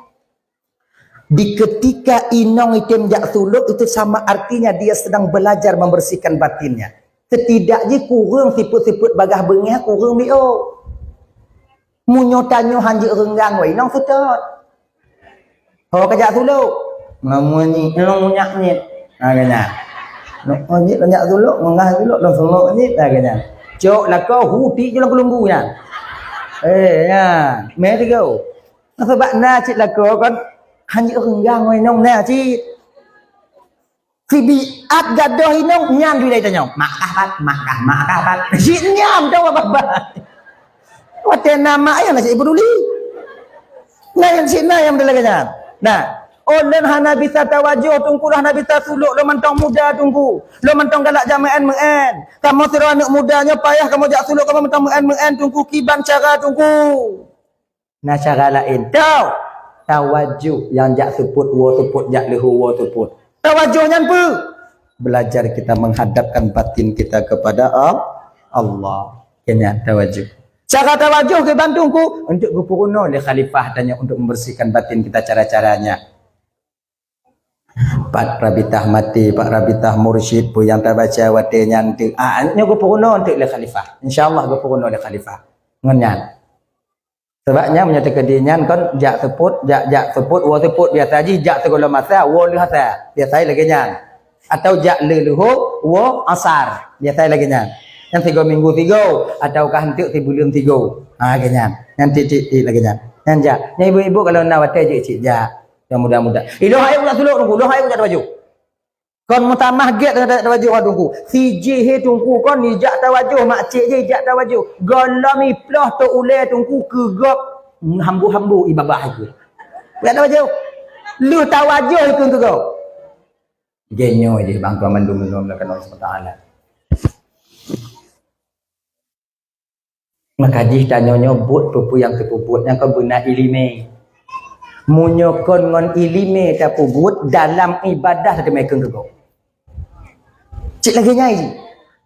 Di ketika inong item jak tulok, itu sama artinya dia sedang belajar membersihkan batinnya. Setidak jih kureueng sipeuet-sipeuet bagaih beungéh, kureueng biôh. Meunyoe tanyoe hanjeuet reunggang wai inong seutôt. Ho ka jak tulok. Ngamun nyi, inong munyak nyet. Ha, kanya. Nok nyet, banyak tulok, mengah tulok, dan tulok nyet, ha, kanya. Cok lakoe, huti je lam keulumbu nyan. Eh, ya. Meh tiga. Nah, sebab na cit lakoe kon, hanjeuet reunggang wai inong na cit. Sibiat gadoh inong nyan duek lé tanyoe. Mak kah pat, mak kah, mak kah pat. Cit nyan dah babah. Watée na mak ayah na cit peduli. Nah, yang cit na yang lagée nyan. Nah, ulôn hana bisa tawajoh teungku, hana bisa tulok lôn mantong muda teungku. Lôn mantong galak jak meu'en-meu'en. Kamoe sidroe aneuk muda nyoe payah kamoe jak tulok kamoe mantong meu'en-meu'en teungku, kiban cara teungku. Na cara laén. Tau. Tawajoh nyang jak seupôt woe seupôt, jak leuho woe seupôt. Tawajoh nyan peue? Belajar kita menghadapkan batin kita kepada Al-, Allah. Keu nyan tawajoh. Cara tawajoh kiban teungku, untuk geupeurunoe lé khalifah tanyoe untuk membersihkan batin kita cara-caranya. Pat rabitah maté, pat rabitah mursyid, peue nyang tabaca watée nyan teuk. Ah, nyoe geupeurunoe teuk lé khalifah. Insya Allah geupeurunoe lé khalifah. Ngon nyan. Sebab nyan meunyoe teukeudi nyan kon jak seupôt, jak, jak seupôt, woe seupôt biasa jih, jak sigohlom asa, woe lheueh asa. Biasa lagée nyan. Atau jak lheueh leuho, woe asar. Biasa lagée nyan. Nyan sigoe minggu sigoe, ataukah enteuk sibuleuen sigoe. Ha, lagée nyan. Nyan tiek-tiek lagée nyan. Nyan jak. Nyan ibu-ibu kalau na watée jeuet cit jak. Nyang muda-muda. Eh, lôn hai jak tulok teungku, lôn hai jak tawajoh. Kon meutamah gét tawajoh teungku. Si jih he teungku kon ijak tawajoh, mak cik jih ijak tawajoh. Gohlom iploh tok ulée teungku keu gob hambu-hambu ibabah ikeu. Jak tawajoh. Lheueh tawajoh ikeu keu gob. Genyoe jih bang tuan mandum-mandum lakan Allah subhanahu wa taala. Maka jih tanyoe nyoe buet peue-peue nyang teupeubuet nyang kon beuna iéleumé. Meunyoe kon ngon iéleumé tapeubuet dalam ibadah teumeukeueng keu gob. Cit lagée nyan jih.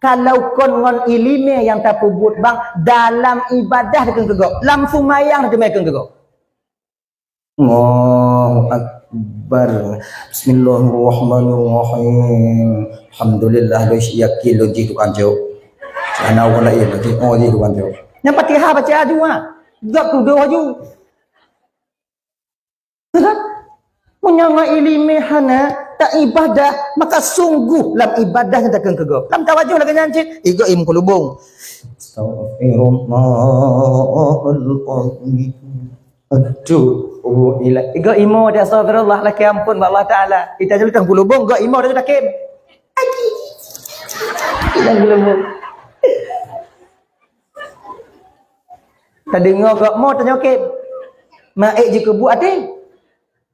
Kalau kon ngon iéleumé nyang tapeubuet bang dalam ibadah teumeukeueng keu gob, lam seumayang teumeukeueng keu gob. Allahu Akbar. Bismillahirrahmanirrahim. Alhamdulillah, lôn yakin lôn jih tukang jok. Hana ureueng laén lôn jih, oh, jih tukang jok. Nyang Fatihah baca aju, ha. Gak tudoh aju. Meunyoe ngon iéleumé hana, tak ibadah, maka sungguh lam ibadah nyang takheun keu gob. Lam tawajoh lagée nyan cit, igoe im keulubong. Astagfirullahalazim. Aduh, oh, ilah. Igoe imo dia astagfirullah, lakée ampôn bak Allah Taala. Ita jadi tang keulubong, igoe imo dia takheun. Ilang keulubong. Tadeungoe gob mo tanyokét. Maék jikeubuek até.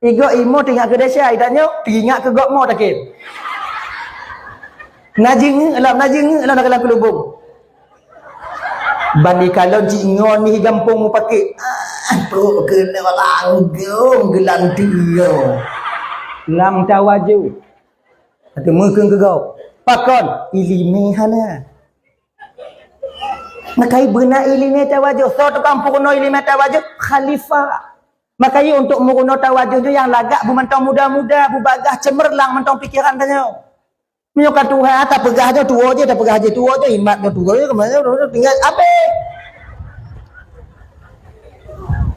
Igoe imo teuingat keu desya, itanyoe teuingat keu gob mo takheun. Na jingeuk lam, na jingeuk lam, na lam keulubong. Ban ikalon cit ngon ni gampông mupakét. Ah, trok keuneuk langgong geulanteue. Lam tawajoh. Até meukeueng keu gob. Pakon? Iéleumé hana. Maka beuna iéleumé tawajoh. Soe tukang peurunoe iéleumé tawajoh? Khalifah. Makajih untuk meurunoe tawajoh nyoe nyang lagak beumantong muda-muda, beubagaih ceumeurlang mantong pikeran tanyoe. Meunyoe ka tuha, tapeugah nyoe tuwoe jih, tapeugah jih tuwoe jih, imat nyoe tuwoe jih, keumanyoe tinggai abéh.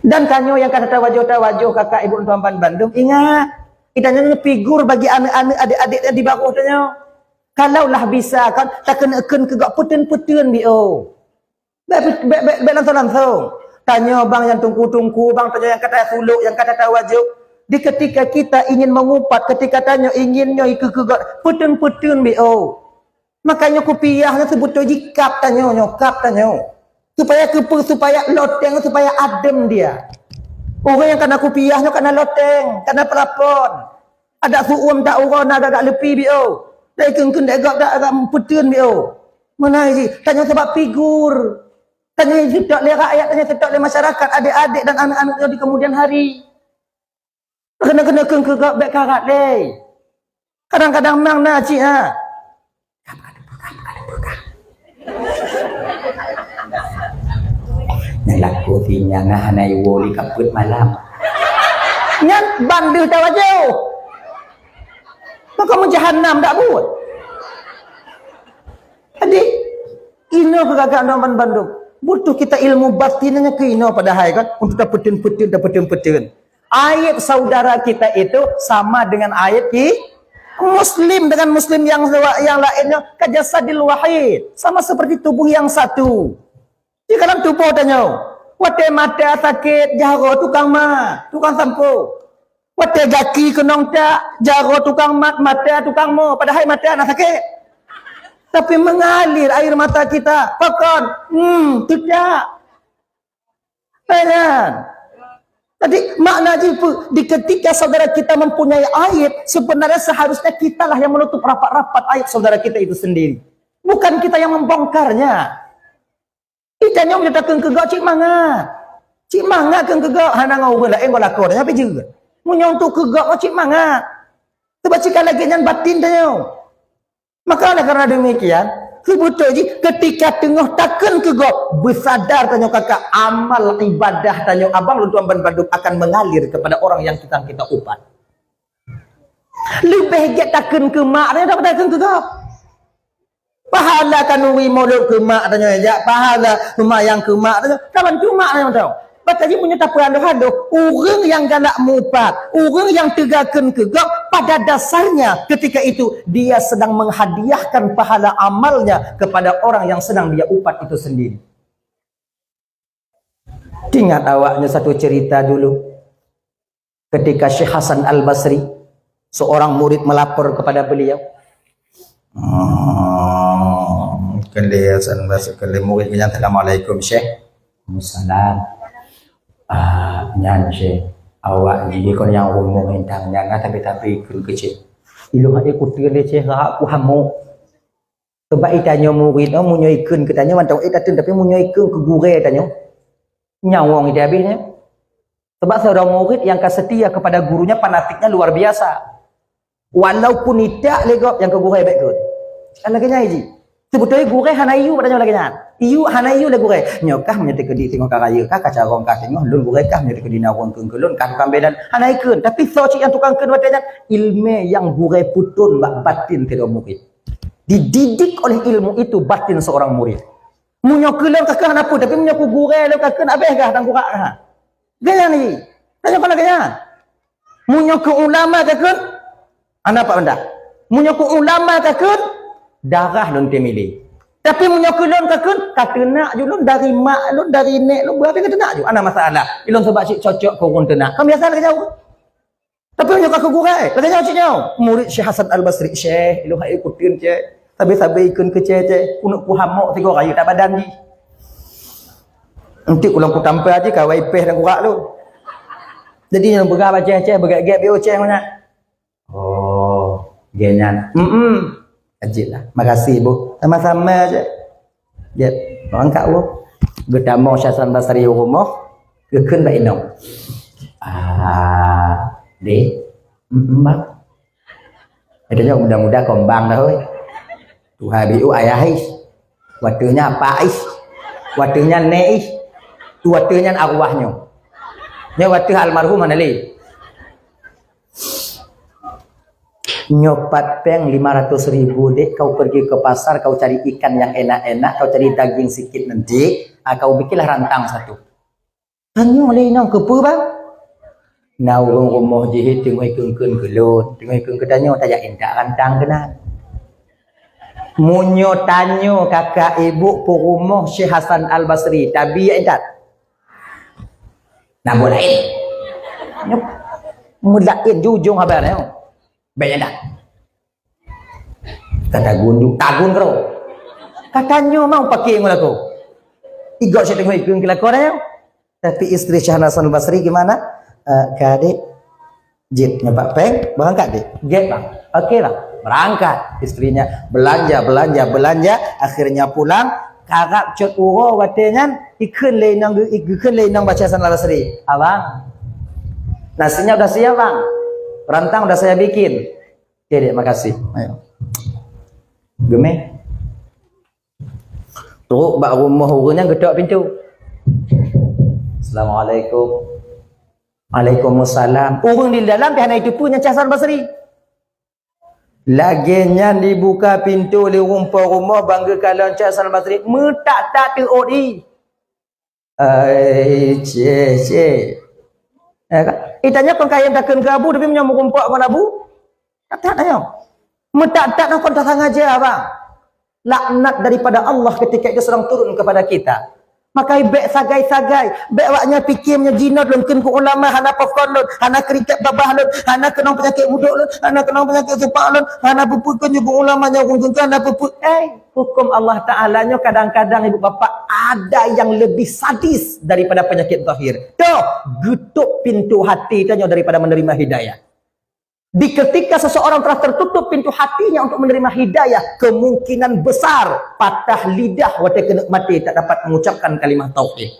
Dan tanyoe nyang ka tatawajoh-tawajoh, kakak ibu tuan ban bandum, ingat, geutanyoe nyoe figur bagi aneuk-aneuk, adék-adék nyang di barôh tanyoe. Kalaulah bisa kan, takeuneuk kheun keu gob peuteun-peuteun biôh. Bék, bék, bék, bék langsong-langsong. Tanyoe bang nyang teungku-teungku, bang tanyoe nyang ka tasulok, nyang ka tatawajoh. Di ketika kita ingin mengupat, ketika tanyoe ingin nyoe ikeu keu gob peuteun-peuteun biôh. Makajih kupiah nyoe seubeutôi jih kab tanyoe nyoe, kab tanyoe. Supaya keupeue? Supaya loteng, supaya adem dia. Ureuëng nyang kana kupiah nyoe kana loteng, kana peulapon. Adak su'uem tak uroe na gagak leupie biôh. Dai kheun-kheun dai gob dak agak peuteun biôh. Meunan jih, tanyoe sabab figur. Tanyoe seutôt lé rakyat, tanyoe seutôt lé masyarakat, adék-adék dan aneuk-aneuk nyoe di kemudian hari. Keuneuk-keuneuk kheun keu gob bék karat lé. Kadang-kadang mang na cit ha. Nyang lakoe sinyak hana iwoe lé ka peuet malam. Nyan ban deuh tawajoh. Maka meujahanam dak buet. Jadi, inoe keu gagak nyoe ban bandum. Butuh kita ilmu batin nyan keu inoe padahai kan. Untuk tapeuteun-peuteun, tapeuteun-peuteun. Aib saudara kita itu sama dengan aib ki-, muslim dengan muslim yang, yang lainnya, kajasadil wahid, sama seperti tubuh yang satu. Di dalam tubuh tanyoe, watée mata sakét, jaroe tukang mat, tukang sampo. Watée gaki keunong tak, jaroe tukang mat, mata tukang mo, padahai mata na sakét. Tapi mengalir air mata kita, pakon, hmm, tidak. Kan? Jadi, makna jih peue? Di ketika saudara kita mempunyai aib, sebenarnya seharusnya kitalah yang menutup rapat-rapat aib saudara kita itu sendiri. Bukan kita yang membongkarnya. Ih, tanyoe meunyoe takheun keu gob cit mangat. Cit mangat kheun keu gob, hana ngon ureuëng laén ngon lakoe, tapi jeuet. Meunyoe untuk keu gob cit mangat. Sebab cit ka lagée nyan batin tanyoe. Maka oleh karena demikian, seubeutôi jih ketika teungoh takheun keu gob, beusadar tanyoe kakak amal ibadah tanyoe abang lôn tuan ban bandum akan mengalir kepada orang yang kita, kita upat. Leubeh gét takheun keu mak tanyoe daripada takheun keu gob. Pahala khanuri mulod keu mak tanyoe jak, pahala seumayang keu mak tanyoe, ka bantu mak tanyoe tau. Maka jih meunyoe tapeuadoh-adoh, ureuëng nyang galak mupat, ureuëng nyang teuga kheun keu gob, pada dasarnya ketika itu dia sedang menghadiahkan pahala amalnya kepada orang yang sedang dia upat itu sendiri. Ingat awaknyoe satu cerita dulu. Ketika Syekh Hasan Al-Basri, seorang murid melapor kepada beliau. Hmm, keundi Hasan Basri, keundi murid nyan, "Assalamualaikum, Syekh." "Waalaikumsalam." "Ah, nyan, Syekh, awak jih kon nyang rumoh intang nyan, nah, tapi-tapi keu keucil. Ilong hati kuteun lé, Syekh, hak kuhamok." Sebab itanyoe murit nyoe, meunyoe ikheun keu tanyoe mantong ék tateun, tapi meunyoe ikheun keu gurée tanyoe, nyawöng ite habéh nyoe. Sebab seorang murid yang ka setia kepada gurunya, fanatiknya luar biasa. Walaupun itak lé gob nyang keu gurée bék kheun. Kan lagée nyan jih. Seubeutôi gurée hana iyup tanyoe lagée nyan. Iyup hana iyup lé gurée. Nyoe kah meunyoe teukeudi singoh ka rayeuk kah, ka carông kah singoh, lôn gurée kah meunyoe teukeudi na ureuëng kheun keu lôn, kah tukang beudan. Hana ikheun, tapi soe cit nyang tukang kheun watée nyan, ilmé nyang gurée peutrön bak batin sidroe murit. Dididik oleh ilmu itu batin seorang murid. Meunyoe keu lôn ka kheun hana peue, tapi meunyoe keu gurée lôn ka kheun, habéh gah tangkurak gah. Gaya ni. Tanyoe kon lagée nyan. Meunyoe keu ulama ka kheun, hana pat banda. Meunyoe keu ulama ka kheun, darah lôn teumiléh. Tapi meunyoe keu lôn ka kheun, ka teunak ju lôn dari mak lôn, dari nék lôn, beurati ka teunak ju. Hana masalah. Ilôn sabab cit cocok keu ureuëng teunak. Kan biasa lagée jauh. Tapi nyoe ka keu gurée, lagée nyoe cit nyoe. Murid Syekh Hasan Al-Basri, "Syekh, ilôn hai kuteun, Syekh. Sabe-sabe ikheun keu Syekh, Syekh. Kuneuk kuhamok sigoe rayeuk dak badan jih. Enteuk ulôn kutampa jih kawai péh dan kurak lôn." Jadi nyang peugah bak Syekh, "Syekh, beugét-gét biôh Syekh ngon nyan." "Oh, gét nyan." "Mm-mm." "Ajib lah." "Makasih, Bu." "Sama-sama aja." Dia berangkat, Bu. Geutamong Syekh Hasan Basri u rumoh, geukheun bak inong. "Ah, Dek, mm, Bang." Itu nyoe muda-muda kombang dah, oi. Tuha biu ayah ih. Wateunya apa ih. Wateunya nek ih. Wateunya arwah nyoe. Nyoe watèe almarhum hana lé. Nyoe pat péng lima ratus ribu, Dek, kau pergi ke pasar, kau cari ikan yang enak-enak, kau cari daging sikit nanti, ah, kau bikinlah rantang satu. Tanyoe lé inong keupeue, Bang? Na ureueng rumoh jih teungoh ikheun-kheun keu lôn, teungoh ikheun keu tanyoe, tajak intat rantang keunan. Meunyoe tanyoe kakak ibu peurumoh Syekh Hasan Al-Basri, tabi jak intat. Na buet laén. Meulaén ju ujong haba nyoe. Bèk intat. Ka tagun ju, tagun keudroe. Ka tanyoe mau paké ngon lakoe. Igoe syedara ngon ikheun keu lakoe nyoe. Tapi istri Syekh Hasan Al-Basri gimana? Eh, ka, Dek. Jeuet nyoe pat péng, beurangkat, Dek. Gèt, Bang. Oke, Bang. Berangkat. Istrinya belanja, belanja, belanja. Akhirnya pulang. Karab cot uroe watèe nyan, ikheun lé inong, ikheun lé inong bak Syekh Hasan Al-Basri. Abang, nasinya udah siap, Bang. Rantang udah saya bikin. Oke, Dek, makasih. Ayo. Geumè. Trok bak rumoh ureueng nyan geutok pintoe. "Assalamualaikum." "Waalaikumsalam." Ureueng di dalam pih hana jiteupeue nyan Syekh Hasan Basri. Lagèe nyan dibuka pintoe lé ureueng po rumoh bangga kalon Syekh Hasan Basri, meutak-tak teuôt i. "Ai, Cek, Cek." Ya kan? Itanyoe kon kayém takheun keu Abu, tapi meunyoe meurumpok ngon Abu, that-that nyoe. Meutat-tat nyoe kon tasangaja, Bang. Laknat daripada Allah ketika itu sedang turun kepada kita. Maka bèk sagai-sagai, bèk awak nyan pikir meunyoe jinoe lôn kheun keu ulama, hana pokon lôn, hana kriket babah lôn, hana keunong peunyakét mudôk lôn, hana keunong peunyakét supak lôn, hana peue-peue keu nyoe ulama nyoe ureueng kheun hana peue-peue. Eh, hukum Allah Taala nyoe kadang-kadang ibu bapak ada yang lebih sadis daripada penyakit zahir. Toh, geutup pintoe hati tanyoe daripada menerima hidayah. Di ketika seseorang telah tertutup pintu hatinya untuk menerima hidayah, kemungkinan besar patah lidah watèe keuneuk maté tak dapat mengucapkan kalimah tauhid.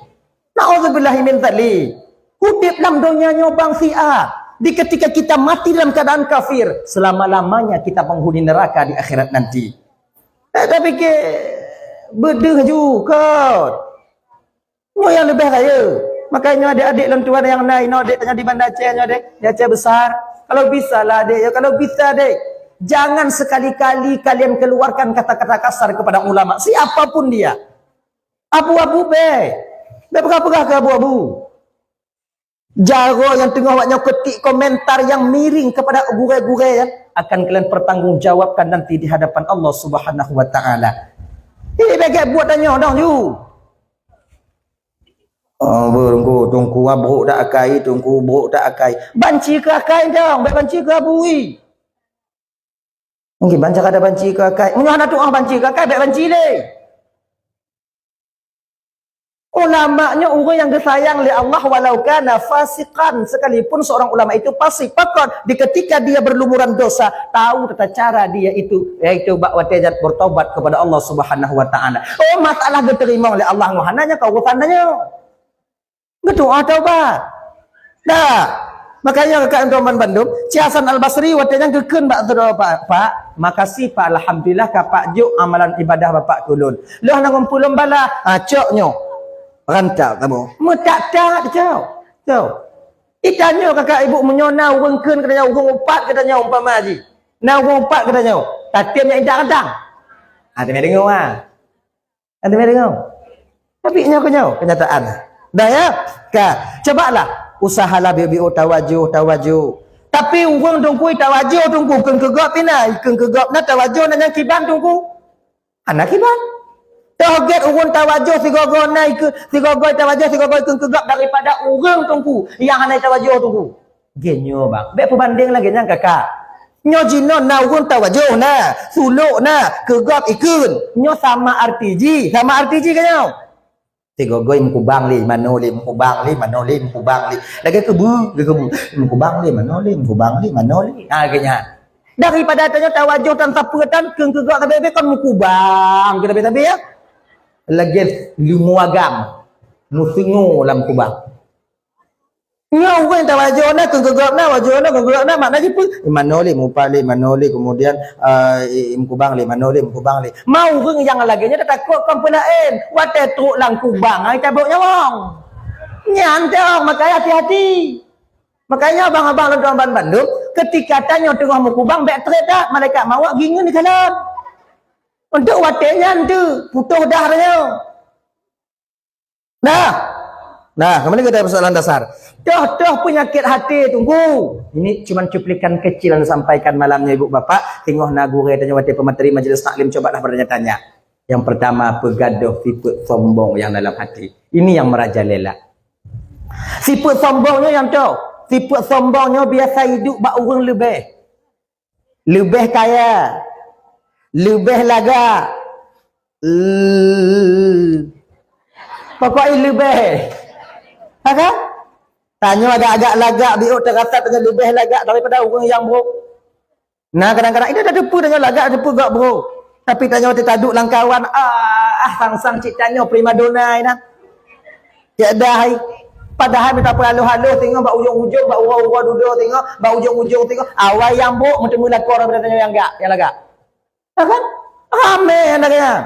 Na'udzubillahi min dzalik. Udép lam donya nyoe bang si A. Di ketika kita mati dalam keadaan kafir, selama-lamanya kita penghuni neraka di akhirat nanti. Eh, tapi ke beudeuh ju kot. Nyoe nyang leubeh kaya. Makanya adék-adék lôn tuan nyang na inoe adék tanyong di Banda Aceh nyoe adék, di Aceh Besar. Kalau bisa lah adék ya, kalau bisa adék, jangan sekali-kali kalian keluarkan kata-kata kasar kepada ulama, siapapun dia. Abu-abu bèk. Bèk peugah-peugah keu abu-abu. Jaroe nyang teungoh awak nyoe keutik komentar nyang miring kepada gurèe-gurèe ya, akan kalian pertanggungjawabkan nanti di hadapan Allah Subhanahu wa Ta'ala. Ini bèk buet tanyoe dong ju. Oh, bu, teungku, teungku, ah, brôk that akai, teungku, brôk that akai. Banci keu akai dong, bèk banci keu abu i. Mungkin banca kada banci keu akai. Meunyoe hana tuah banci keu akai, bèk banci lé. Ulama nyoe ureueng nyang geusayang lé Allah walau kana fasiqan, sekalipun seorang ulama itu fasik. Pakon? Di ketika dia berlumuran dosa, tahu tata cara dia itu, yaitu bak watèe jeuet bertobat kepada Allah Subhanahu wa Ta'ala. Oh, masalah geuteurimong lé Allah ngon hana nyan ka urusan tanyoe. Geudoa taubat. Dah. Makanya kakak teman bandum, Cik Hasan Al-Basri watèe nyan geukheun bak droe, "Pak, Pak, makasih Pak, alhamdulillah ka Pak jok amalan ibadah Bapak tulôn. Lôn hana ngumpul lôn bala." Ha, cok nyoe. Rantau kamoe. Meutak-tak cok. Cok. Itanyoe kakak ibu meunyoe na ureueng kheun keu tanyoe, ureueng upat keu tanyoe umpama jih. Na ureueng upat keu tanyoe. Tatém nyang intat rantang. Ha, teumé deungoe ha. Anda meri ngau. Tapi nyoe keu nyoe kenyataan. Dah ya? Ka, cobalah usahalah biôh-biôh tawajoh, tawajoh. Tapi ureueng teungku tawajoh teungku keu keugop pih na, keu keugop na tawajoh na nyang kiban teungku. Hana kiban. Toh gèt ureueng tawajoh sigoe-goe na ikeu, sigoe-goe tawajoh sigoe-goe keu keugop daripada ureueng teungku nyang hana tawajoh teungku. Geuh nyoe bang, bèk peubandeng lagèe nyan kakak. Nyoe jinoe na ureueng tawajoh na, sulok na, keugop ikheun. Nyoe sama arti jih, sama arti jih ka nyoe. Sigoe-goe meukubang lé, manoe lé, meukubang lé, manoe lé, meukubang lé. Lagèe keubu, lagèe keubu. Meukubang lé, manoe lé, meukubang lé, manoe lé. Ha, lagèe nyan. Daripada tanyoe tawajoh tan sapeue tan, keu keugop sabé-sabé kon meukubang keu sabé-sabé ya. Lagèe leumo agam, meuseungoe lam kubang. Nyoe ureueng tawajoh na, keu keugop na, wajoh na, keu keugop na, makna jih peue? Manoe lé, mupat lé, manoe lé, kemudian, eh, meukubang lé, manoe lé, meukubang lé. Ma ureueng nyang lagèe nyan tatakot kon peue laén. Watèe trok lam kubang, ai cabok nyawong. Nyan teuh, makanya hati-hati. Makanya abang-abang lôn tuan ban bandum, ketika tanyoe teungoh meukubang, bèk trép that, malaikat mawöt gingeun di dalam. Untuk watèe nyan teuh, putôh dah tanyoe. Nah. Nah, kembali kepada persoalan dasar. Toh-toh penyakit hati, tunggu. Ini cuman cuplikan kecil yang disampaikan malam ni, Ibu Bapak. Teungoh na gurèe tanyoe watèe pemateri majelis taklim, cobalah bertanya-tanya. Yang pertama, peugadôh sifeuet sombong yang dalam hati. Ini yang merajalela. Sifeuet sombong nyoe nyang toh. Sifeuet sombong nyoe biasa idup bak ureueng leubeh. Leubeh kaya. Leubeh lagak. L-, pokoknya leubeh. Ha kan? Tanyoe agak-agak lagak, biôk teurasa tanyoe leubeh lagak daripada ureueng nyang brôk. Nah, kadang-kadang, "Ini dah teupeu tanyoe lagak, teupeu gak brôk." Tapi tanyoe teuka duek lam kawan, ah, ah, sang-sang cit tanyoe primadona, nah. Cit dah, hai. Padahai mita peuhaloh-haloh, teungoh bak ujong-ujong, bak uroe-uroe dudoe, teungoh bak ujong-ujong, teungoh awai nyang brôk, meuteumé lakoe daripada tanyoe nyang gak, nyang lagak. Ya kan? Ramé nyang lagak nyan.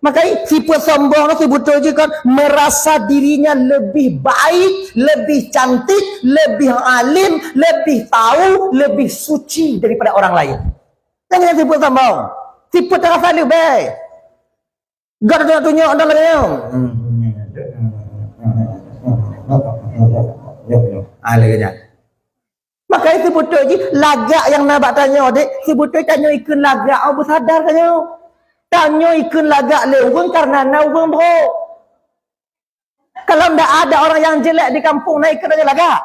Maka sifeuet sombong tu beutôi jih kan merasa dirinya lebih baik, lebih cantik, lebih alim, lebih tahu, lebih suci daripada orang lain. Nyang nyan sifeuet sombong. Sifeuet teurasa leubeh. Gak tunyok-tunyok dan lagak nyan. Ah, lagak nyan. Maka seubeutôi jih lagak nyang na bak tanyoe, dek, seubeutôi tanyoe ikheun lagak, oh, beusadar tanyoe. Tanyoe ikheun lagak lé ureueng kareuna na ureueng brôk. Kalau ndak ada orang yang jelek di kampung, na ikheun tanyoe lagak?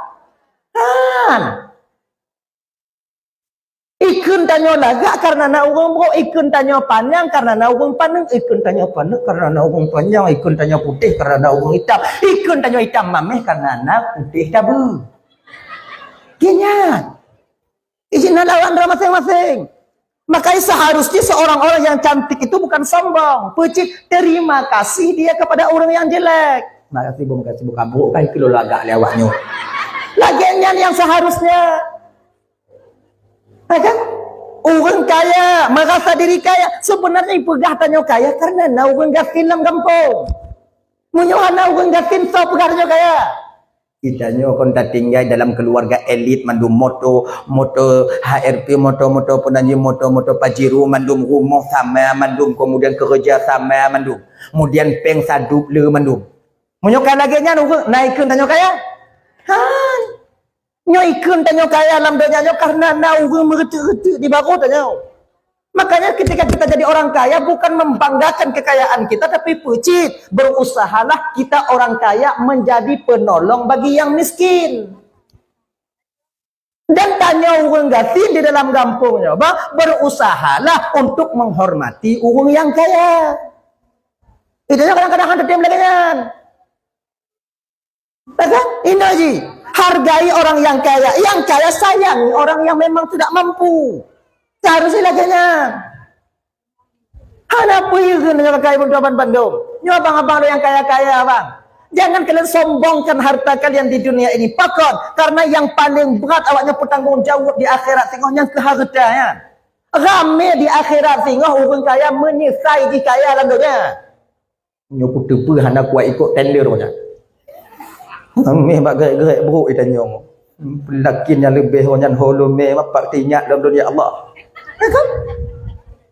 Han. Ikheun tanyoe lagak kareuna na ureueng brôk, ikheun tanyoe panyang kareuna na ureueng paneuk, ikheun tanyoe paneuk kareuna na ureueng panyang, ikheun tanyoe putéh kareuna na ureueng itam, ikheun tanyoe itam mameh kareuna na putéh tabeue. Geuh nyan. Iji na lawan droe maséng-maséng. Makanya seharusnya seorang orang yang cantik itu bukan sombong. Peucit terima kasih dia kepada orang yang jelek. Makasih, Bu, makasih, Bu, ka brôk kan keu lôn lagak lé awak nyoe. Lagèe nyan nyang seharusnya. Ya kan? Ureueng kaya, merasa diri kaya. Sebenarnya ipeugah tanyoe kaya karena na ureueng gasien lam gampông. Meunyoe hana ureueng gasien, soe peugah tanyoe kaya? Geutanyoe kon tatinggai dalam keluarga elit mandum, moto, moto H R V, moto, moto peunanjih, moto, moto Pajero mandum, rumoh sama mandum, kemudian keureuja sama mandum, kemudian péng sadub le mandum. Meunyoe ka lagèe nyan, ureueng na ikheun tanyoe kaya? Han. Nyoe ikheun tanyoe kaya lam donya nyoe kareuna na ureueng meureuteuk-reuteuk di barô tanyoe. Makanya ketika kita jadi orang kaya, bukan membanggakan kekayaan kita, tapi peucit, berusahalah kita orang kaya menjadi penolong bagi yang miskin. Dan tanyoe ureueng gasien di dalam gampông nyoe, bah, berusahalah untuk menghormati ureueng yang kaya. Itu kadang-kadang hana tem lagèe nyan. Ya kan? Inoe jih, hargai orang yang kaya. Yang kaya sayangi orang yang memang tidak mampu. Seharusnya lagèe nyan. Hana peue keu nyoe kaya bantuan bandum. Nyoe abang-abang nyang kaya-kaya, bang. Jangan kalian sombongkan harta kalian di dunia ini. Pakon? Karena yang paling berat awaknyan bertanggung jawab di akhirat singoh nyang keu harta nyan. Ramé di akhirat singoh ureueng kaya menyesai jih kaya lam donya. Nyoe kuteupeue hana kuat ikot tender nyan. Meh bak gret-gret brok itanyoe. Peulakén nyang leubeh ngon nyan holomé mapak teuingat lom dunia Allah. Ya kan?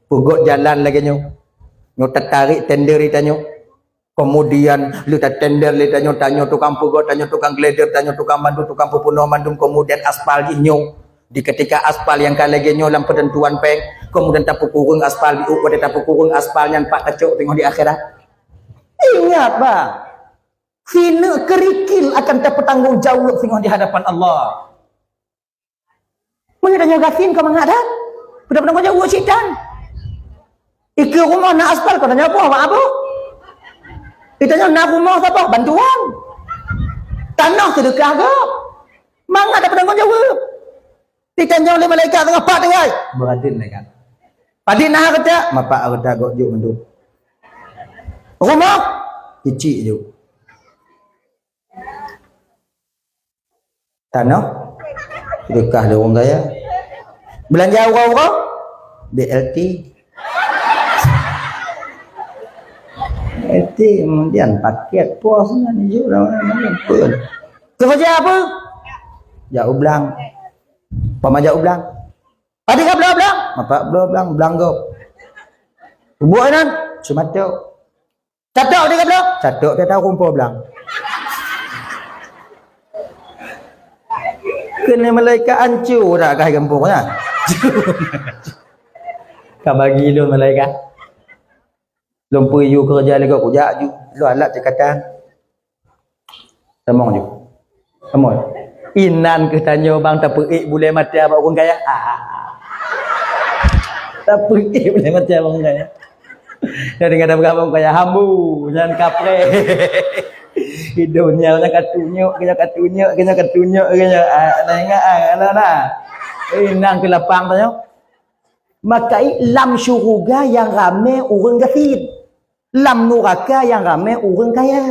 Peugöt jalan lagèe nyoe. Nyoe tatarék tender itanyoe. Kemudian lé tatender lé tanyoe, tanyoe tukang peugöt, tanyoe tukang gleder, tanyoe tukang mandum, tukang peupunoh mandum, kemudian aspal jih nyoe. Di ketika aspal nyang ka lagèe nyoe lam peuteuntuan péng, kemudian tapeukureueng aspal, di uek watèe tapeukureueng aspal nyan pat tacok teungoh di akhirat. Ingat, bah, sineuk keurikil akan tapeutanggong jaweueb singoh di hadapan Allah. Meunyoe tanyoe gasien ka mangat that, tapeutanggong jaweueb cit tan. Ikeue rumoh na aspal, ka tanyoe boh mak abôh. Itanyoe na rumoh saboh bantuan. Tanoh seudeukah gob. Mangat tapeutanggong jaweueb. Itanyoe lé malaikat teungoh pat tinggai. Beuadil malaikat. Padit na hareuta, mapak hareuta gob jok mandum. Rumoh, kicik jok. Tanoh, seudeukah lé ureueng kaya. Beulanja uroe-uroe, B L T. B L T Ti kemudian paket pos nyan jok dah mana pun. Keuh jak apa? Jak u blang. Pama jak u blang. Adi ka bloe blang? Mapak bloe blang, blang gob. Buet nan? Seumatok. Catok adi ka bloe? Catok pih tahu kumpul blang. Keuneuk malaikat ancô dak ka gampông nyan. Ka bagi lôn malaikat. Lôn peuyue keureuja lé gob kujak ju. Lôn alat cekatan. Tamong ju. Tamong. Inan keuh tanyoe bang tapeuék bulée mata bak ureueng kaya. Ah. Tapeuék bulée mata bak ureueng kaya. Nyan deungon dah beurangkat ureueng kaya hambu, nyan kapreh. Di donya nyan ka tunyok, kena ka tunyok, kena ka tunyok, kena. Ah, nah ingat ah, nah, nah. Inan keuh lapang tanyoe. Maka i lam syuruga nyang ramé ureueng gasien. Lam nuraka nyang ramé ureueng kaya.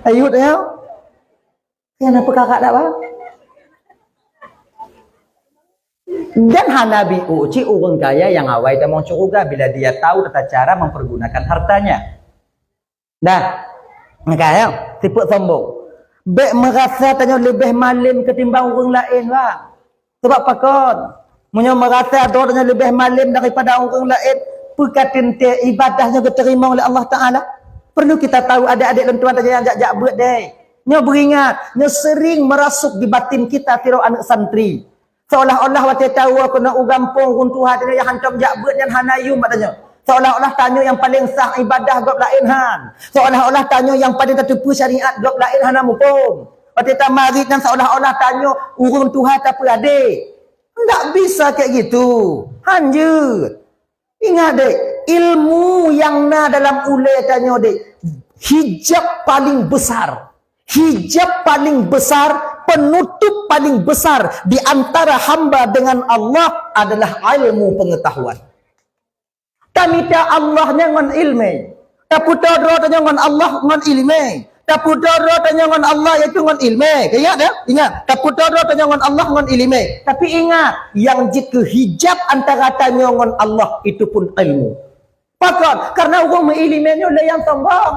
Ayut ya. Nyang na peukara dak ba? Dan hana biôh cit ureueng kaya nyang awai tamong syuruga bila dia tahu tata cara mempergunakan hartanya. Dah. Maka ya, sifeuet sombong. Bék meurasa tanyoe leubeh malem ketimbang ureueng laén, bah. Sabab pakon? Meunyoe meurasa droe tanyoe leubeh malem daripada ureueng laén, peu ka teuntée ibadah nyoe geuteurimong lé Allah Taala? Perlu kita tahu, adik-adik lôn tuan tanyoe nyang jak-jak beuet deh. Nyoe beuingat, nyoe sering merasuk di batin kita sidroe aneuk santri. Seolah-olah watée tawoe keunoe u gampông ureueng tuha tanyoe nyang hantom jak beuet nyan hana yum bak tanyoe. Seolah-olah tanyoe nyang paleng sah ibadah gob laén han. Seolah-olah tanyoe nyang paleng tateupeue syariat gob laén hana muphom. Watée tamarit nyan seolah-olah tanyoe ureueng tuha tapeuadé. Ndak bisa kayak gitu. Hanjeuet. Ingat dek, ilmu nyang na dalam ulée tanyoe dek, hijab paling besar. Hijab paling besar, penutup paling besar di antara hamba dengan Allah adalah ilmu pengetahuan. Tamita Allah nyan ngon ilmu. Tapeutoe droe tanyoe ngon Allah ngon ileumé. Tapeutoe droe tanyoe ngon Allah, yaitu ngon ileumé. Ingat ya? Ingat. Tapeutoe droe tanyoe ngon Allah ngon ileumé. Tapi ingat, yang jeuet keu hijab antara tanyoe ngon Allah itu pun ilmu. Pakon? Karena ureueng meuileumé nyoe lé nyang sombong.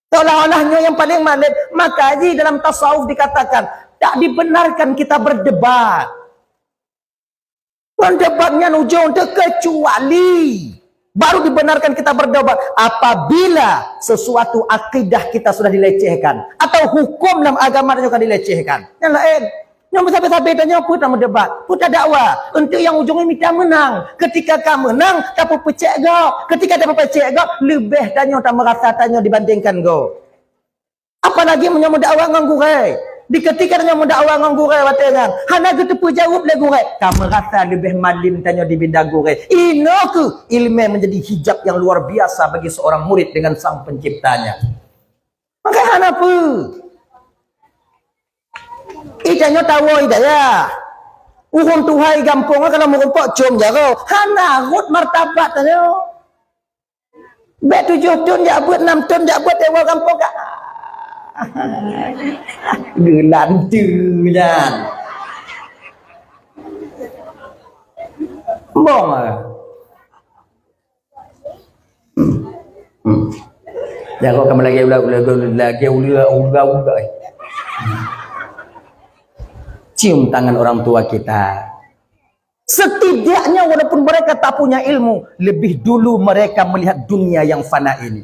Seolah-olah nyoe nyang paling malem. Maka jih dalam tasawuf dikatakan, tak dibenarkan kita berdebat. Ngon debat nyan ujong teuh kecuali baru dibenarkan kita berdebat apabila sesuatu akidah kita sudah dilecehkan atau hukum dalam agama tanyoe ka dilecehkan. Nyang laén, nyang sabe-sabe tanyoe peue tameudebat, peue tadakwa, untuk nyang ujong nyan mita meunang. Ketika ka meunang, tapeupeucék gob. Ketika tapeupeucék gob, leubeh tanyoe tameurasa tanyoe dibandingkan gob. Apalagi meunyoe meudakwa ngon gurée. Di keutika tanyoe meudakwa ngon gurée watée nyan, hana geuteupeue jaweueb lé gurée, ka meurasa leubeh malem tanyoe dibanding gurée. Inoe kheueh ileumé menjadi hijab yang luar biasa bagi seorang murid dengan sang penciptanya. Maka hana peue. Ih, tanyoe tawoe i dayah. Ureueng tuha i gampông kalau meurumpok com jaroe, hana rhot martabat tanyoe. Bék tujoh thon jak beuet, nam thon jak beuet, tewa gampông ka. Geulanteue nyan. Bong ah. Hmm. Hmm. Jangan kau lagi ulah, ulah, ulah, lagi ulah, ulah, ulah. Cium tangan orang tua kita. Setidaknya walaupun mereka tak punya ilmu, lebih dulu mereka melihat dunia yang fana ini.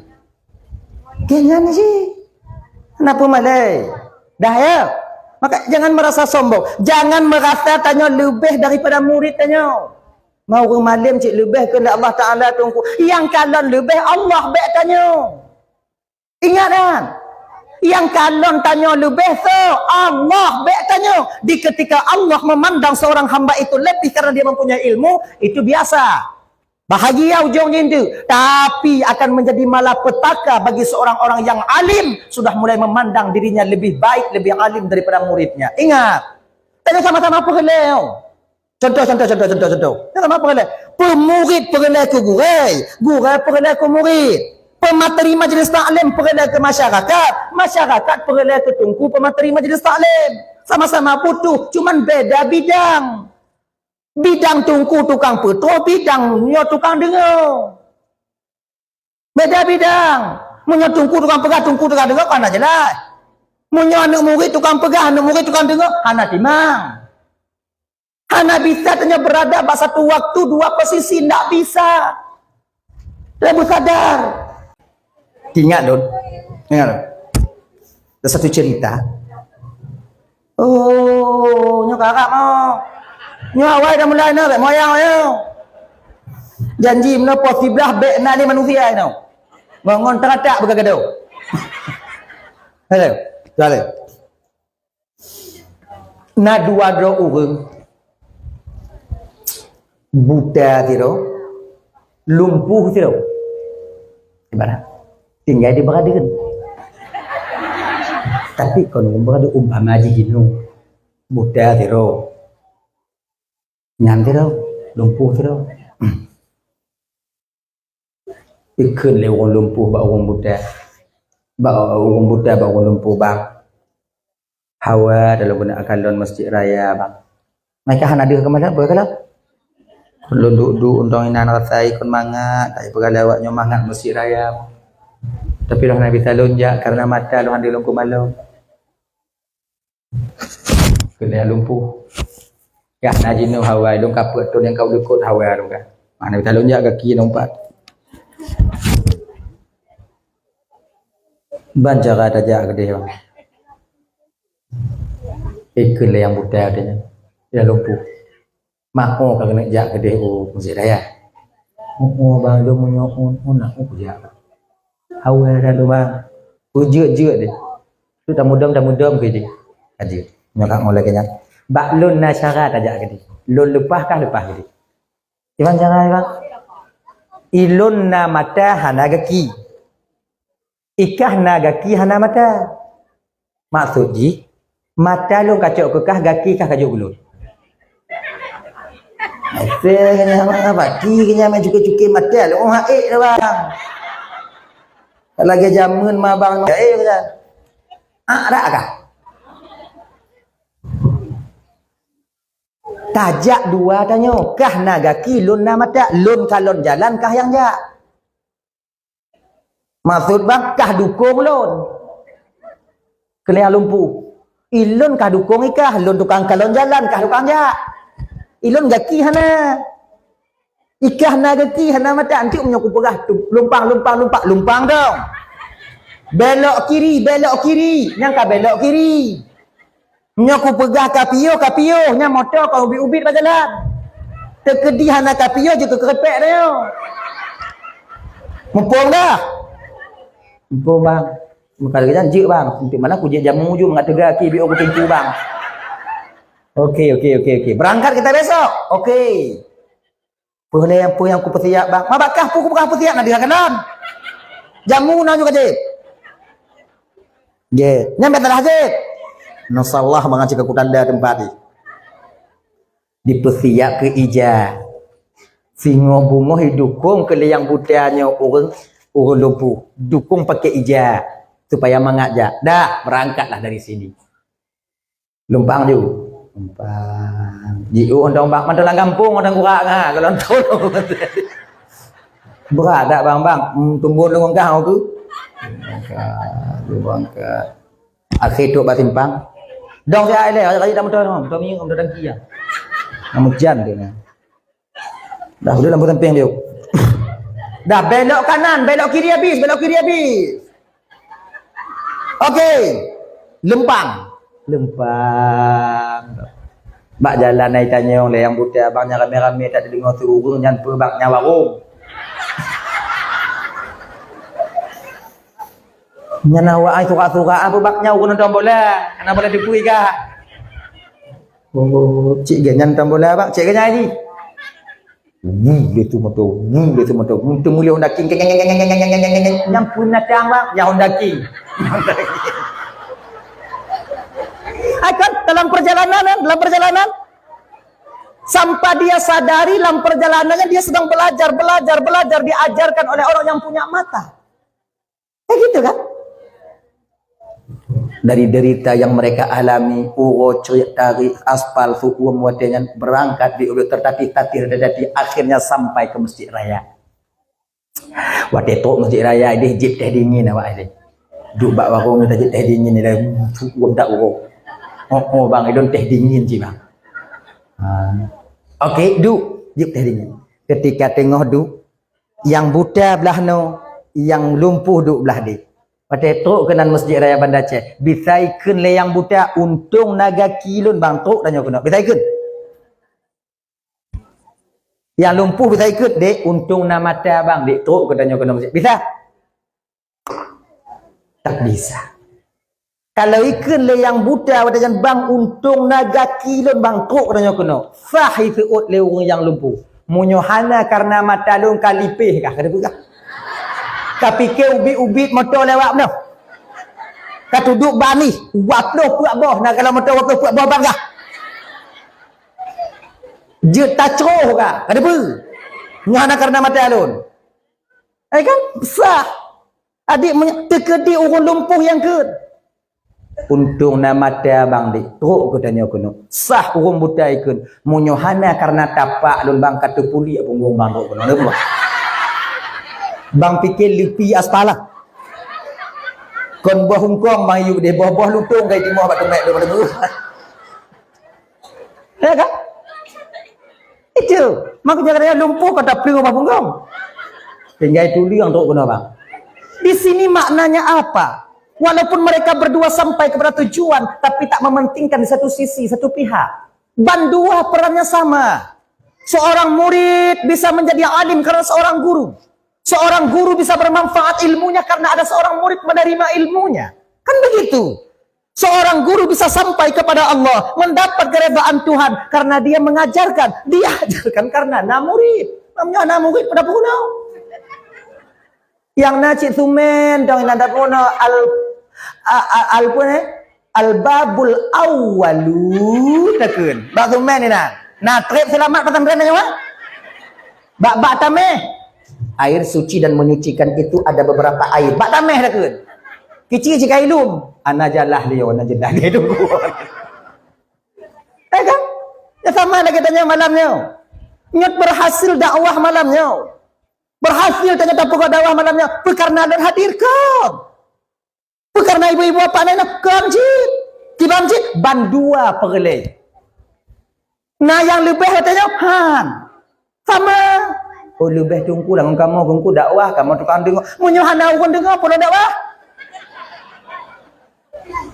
Jangan sih. Kenapa malai? Dah ya. Maka jangan merasa sombong. Jangan merasa tanyoe leubeh daripada murid tanyoe. Mau ureueng malem cit leubeh keuneuk Allah Taala teungku. Nyang kalon leubeh Allah bék tanyoe. Ingat kan? Nyang kalon tanyoe leubeh soe? Allah bék tanyoe. Di ketika Allah memandang seorang hamba itu lebih karena dia mempunyai ilmu, itu biasa. Bahagia ujong jih tu. Tapi akan menjadi malapetaka bagi seorang orang yang alim sudah mulai memandang dirinya lebih baik, lebih alim daripada muridnya. Ingat, tanyoe sama-sama peureulée. Contoh, contoh, contoh, contoh, contoh. Dalam apa peureulée? Peumurid peureulée keu gurée, gurée peureulée keu murid. Peumateri majlis taklim peureulée keu masyarakat, masyarakat peureulée keu teungku peumateri majlis taklim. Sama-sama butuh, cuman beda bidang. Bidang teungku tukang peutroh, bidang nyoe tukang deungoe. Beda bidang. Meunyoe teungku tukang peugah, teungku tukang deungoe, hana jeulaih. Meunyoe aneuk murit tukang peugah, aneuk murit tukang deungoe, hana timang. Hana bisa tanyoe beurada bak satu waktu dua posisi, ndak bisa. Laju sadar. Ingat lôn. Ingat lôn. Ada satu cerita. Oh, nyoe karab oh. Nyoe awai dah mulai nyoe, bèk moyang nyoe. Janji meunoe poh siblaih bèk na lé manusia nyoe. Ngon, ngon teratak beugagado. Halo, halo. Na dua droe ureuëng, buta sidroe, lumpuh sidroe. Ibarat tinggai di beuradeueng. Tapi kon beuradeueng umpama jih jinoe, buta sidroe, nyan sidroe, lumpuh sidroe. Ikheun lé ureuëng lumpuh bak ureuëng buta. Bak ureuëng buta bak ureuëng lumpuh, "Bang, hawa dah lôn keuneuk kalon Masjid Raya, Bang." Maka hana deuh keumalon, beukalon. Lôn duek-duek untông inan rasa ikon mangat, tapi peugah lé awak nyoe mangat Masjid Raya. Tapi lôn hana bisa lôn jak karena mata lôn hana lôn keumalon. Keuneuk lumpuh. Kah na jinoe hawa, lôn ka peuet thon nyang ka ulukot hawa lôn ka. Mana bisa lôn jak gaki lôn pat. Ban cara tajak keudeh, Bang. Ikheun lé nyang buta teuh nyan. Ya lumpuh. Mak, oh, ka keuneuk jak keudeh u Masjid Raya. Oh, oh, Bang, lôn meunyoe, oh, oh, nak, oh, kujak. Hawa dah lôn, Bang. Kujeuet-jeuet deh. Tu tamudom-tamudom keu jih. Aje. Nyoe ka ngolai keu nyan. Bak lôn na syarat tajak keudeh. Lôn leupah kah leupah keudeh. Iban cara, Bang. Ilôn na mata hana gaki. Ikah na gaki hana mata. Maksud jih, mata lôn kacok keu kah, gaki kah kajok keu lôn. Mata keu nyan, baki keu nyan, main cuke-cuke mata lôn, oh, haek dah, Bang. Lagèe jameun ma, Bang, haek keu nyan. Ah, dak kah? Tajak dua tanyoe, kah na gaki, lôn na mata, lôn kalon jalan, kah nyang jak. Maksud, Bang, kah dukong lôn. Keu lé lumpuh. Ilôn kah dukong ikah, lôn tukang kalon jalan, kah tukang jak. Ilôn gaki hana. Ikah na gaki hana mata, anteuk meunyoe kupeugah tu, lumpang, lumpang, lumpang, lumpang dong. Belok kiri, belok kiri, nyang ka belok kiri. Nyoe kupeugah ka piôh, ka piôh, nyan moto ka ubit-ubit bak jalan. Teukeudi hana ka piôh, jeuet keu keureupeuk dah nyoe. Muphom dah? Muphom, Bang. Meuka lagèe nyan jeuet, Bang. Untuk malam kujeuet jamu ju mangat teuga ki biôh kuteungku, Bang. Oke, oke, oke, oke. Berangkat kita besok. Oke. Peue lé peue nyang kupeusiap, Bang? Ma bak kah peue kupeugah peusiap na deuh kalon. Jamu na nyoe ka jép. Jép. Nyan bèk salah jép. Nasallah mangat cit ka kutanda teumpat jih. Dipeusiap keu ija. Singoh beungoh idukong keu lé nyang buta nyoe ureueng, ureueng lumpuh. Dukong pakai ija supaya mangat jak. Dah, berangkatlah dari sini. Lumpang ju. Lumpang. Jiôh dong bak mantong lam gampông, mantong gurak nga, kalau tolong. Berat dak, Bang, Bang? Hmm, tumbon lengon kah aku? Bangka, bangka. Akhé trok bak simpang. Dong siat ilèe, rayeuk-rayeuk dak moto, moto minyeuk, moto tangki ya. Namu jan dia. Dah, udah lampu samping dia. Dah, belok kanan, belok kiri habis, belok kiri habis. Oke. Lempang. Lempang. Bak jalan na itanyong lé nyang buta, "Abang, nyan ramé-ramé that teudeungoe su ureueng, nyan peue, Bang?" "Nyan warong." Nyan awak ai surak-surak, "Peue, Bang, nyan ureueng nonton bola? Hana bola teupui kah?" "Oh, cit gét nyan nonton bola, Bang. Cit gét nyan jih." Wu, lé tu moto, wu, lé tu moto. Wu, tu mulai Honda King. Nyang pun datang, Bang, ya Honda King. Ai kan, dalam perjalanan, kan, dalam perjalanan, sampai dia sadari dalam perjalanannya dia sedang belajar, belajar, belajar, diajarkan oleh orang yang punya mata. Kayak gitu kan? Dari derita yang mereka alami, uroe, ceriet, tarék, aspal, su'uem, watée nyan beurangkat di ubit tertatih-tatih, tertatih, akhirnya sampai ke Masjid Raya. Watée trok Masjid Raya ideh, jieb teh dingin awak ideh. Duek bak warong, ita jieb teh dingin ideh, su'uem dak uroe. Oh, oh bang, idon teh dingin cit bang. Ha. Oke, duek, jieb teh dingin. Ketika teungoh duek, nyang buta blah noe, nyang lumpuh duek blah deh. Watée trok keunan Masjid Raya Banda Aceh, bisa ikheun lé nyang buta, untông na gaki lôn bang, trok tanyoe keunoe. Bisa ikheun? Nyang lumpuh bisa ikheun, dek, untông na mata bang, dek, trok keu tanyoe keunoe Masjid. Bisa? Tak bisa. Kalau ikheun lé nyang buta, watée nyan bang, untông na gaki lôn bang, trok keu tanyoe keunoe. Sah iseuôt lé ureuëng nyang lumpuh. Meunyoe hana karena mata lôn ka lipéh kah, ka teupeugah. Ka pike ubit-ubit moto lewat meunoe. Ka tuduek bani, dua ploh peuet boh, na kalau moto dua ploh peuet boh bang kah. Jeuet tacroh kah, ka teupeue. Nyoe hana karena mata lôn. Eh kan? Sah. Adik meunyo-, teukeudi ureuëng lumpuh nyang kheun. Untông na mata bang dek, trok keu tanyoe keunoe. Sah ureuëng buta ikheun, meunyoe hana karena tapak lôn bang ka teupuliek punggong bang trok keunoe. Bang pike leupi aspal lah. Kon boh hungkong bang yub deh, boh-boh lutông kai timoh bak teumek lôn. Ya kan? Itu. Makanya katanya lumpuh kata peue bak punggong. Tinggai tuliang trok keunoe bang. Di sini maknanya apa? Walaupun mereka berdua sampai kepada tujuan, tapi tak mementingkan di satu sisi, satu pihak. Ban dua perannya sama. Seorang murid bisa menjadi alim karena seorang guru. Seorang guru bisa bermanfaat ilmunya karena ada seorang murid menerima ilmunya. Kan begitu. Seorang guru bisa sampai kepada Allah, mendapat keredaan Tuhan karena dia mengajarkan, diajarkan karena na murid. Namanya na murid pada peurunoe. Nyang na cit sumen dong inan dak peurunoe al, a, a, al pun eh, al babul awwalu takheun. Bak sumen inan. Na treb seulamat pesantren nyoe. Bak, bak tameh. Air suci dan menyucikan itu ada beberapa air. Bak tameh takheun. Kici jika ilum. Ana jalah liyo, ana jalah liyo. Eh kan? Ya sama lagée tanyoe malam nyoe. Nyot berhasil dakwah malam nyoe. Berhasil tanyoe tapeugot dakwah malam nyoe. Peukarena lôn hadir kon. Peukarena ibu-ibu apa na, kon cit. Kiban cit, ban dua peureulée. Na nyang leubeh watée nyoe, han. Sama. Oh, leubeh teungku lah ngon kamoe, teungku dakwah, kamoe tukang deungoe. Meunyoe hana ureuëng deungoe, peue lôn dakwah?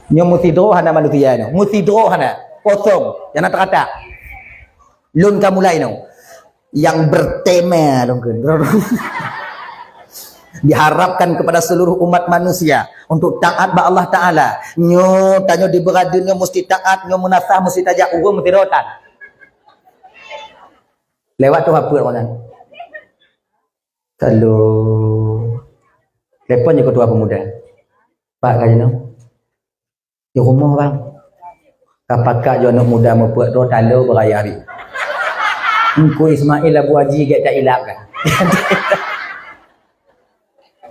Nyoe meusidroe hana manusia nyoe. Meusidroe hana. Kosong. Nyang na teukatak. Lôn ka mulai nyoe. Nyang bertema lôn kheun. Diharapkan kepada seluruh umat manusia untuk taat bak Allah Taala. Nyoe tanyoe di Beuradun nyoe mesti taat, nyoe meunasah mesti tajak ureuëng meusidroe tan. Lewat tu apa orang? Kalau telepon je ketua pemuda. Pak Kajino. Di rumoh bang. Ka pakat jeuet aneuk muda meupeuet droe talo beuraya hari. Engku Ismail Abu Haji gét tak ilap kan.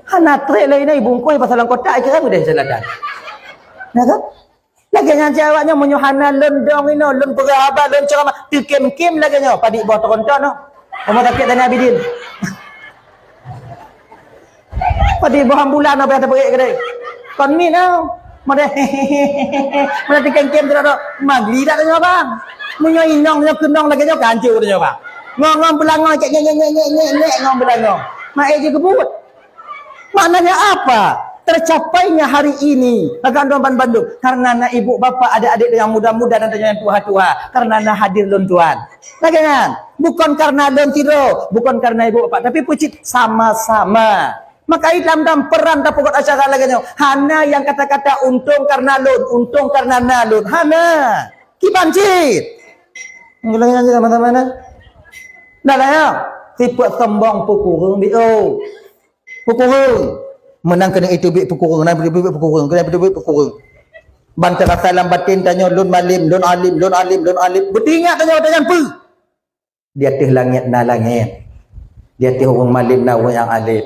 Hana trek lain ibu engku pasal lam kotak kira udah selatan. Ya kan? Lagée nyan cit awaknyan meunyoe hana lôn dong inoe, lôn peugah haba, lôn ceramah, teukem-kem lagée nyoe, padit boh teuronton noh. Rumah sakit Zainal Abidin. Padit boh ambulan noh, payah teubeuet keudeh. Kon mit noh. Model, model teukem-kem tu dah. Magli dak tanyoe bang. Meunyoe inong nyoe keunong lagée nyoe, kancil tanyoe bang. Ngong-ngong beulangong, cek nyek, nyek, nyek, nyek, nyek, ngong beulangong. Mak eh je kebut. Maknanya apa? Tercapainya hari ini, rakan tuan ban bandum, karena na ibu bapa, adik-adik yang muda-muda dan yang tuha-tuha, karena na hadir lôn tuan. Lagée nyan, bukan karena lôn sidroe, bukan karena ibu bapa, tapi pucit sama-sama. Maka dalam, dalam peran tapeugot acara lagée nyoe, hana yang kata-kata untông karena lôn, untông karena na lôn, hana. Kiban cit. Lagée nyan sama-sama na. Dah lah ya, sifat sombong peukureueng bi oh. Peukureueng. Meunang keuneuk iteubiet peukureueng, nan iteubiet peukureueng, keuneuk iteubiet peukureueng. Ban teurasa lam baten tanyoe, lôn malem, lôn alem, lôn alem, lôn alem. Beudingat tanyoe, tanyoe peue? Di ateueh langét na langét. Di ateueh ureuëng malem na ureuëng nyang alem.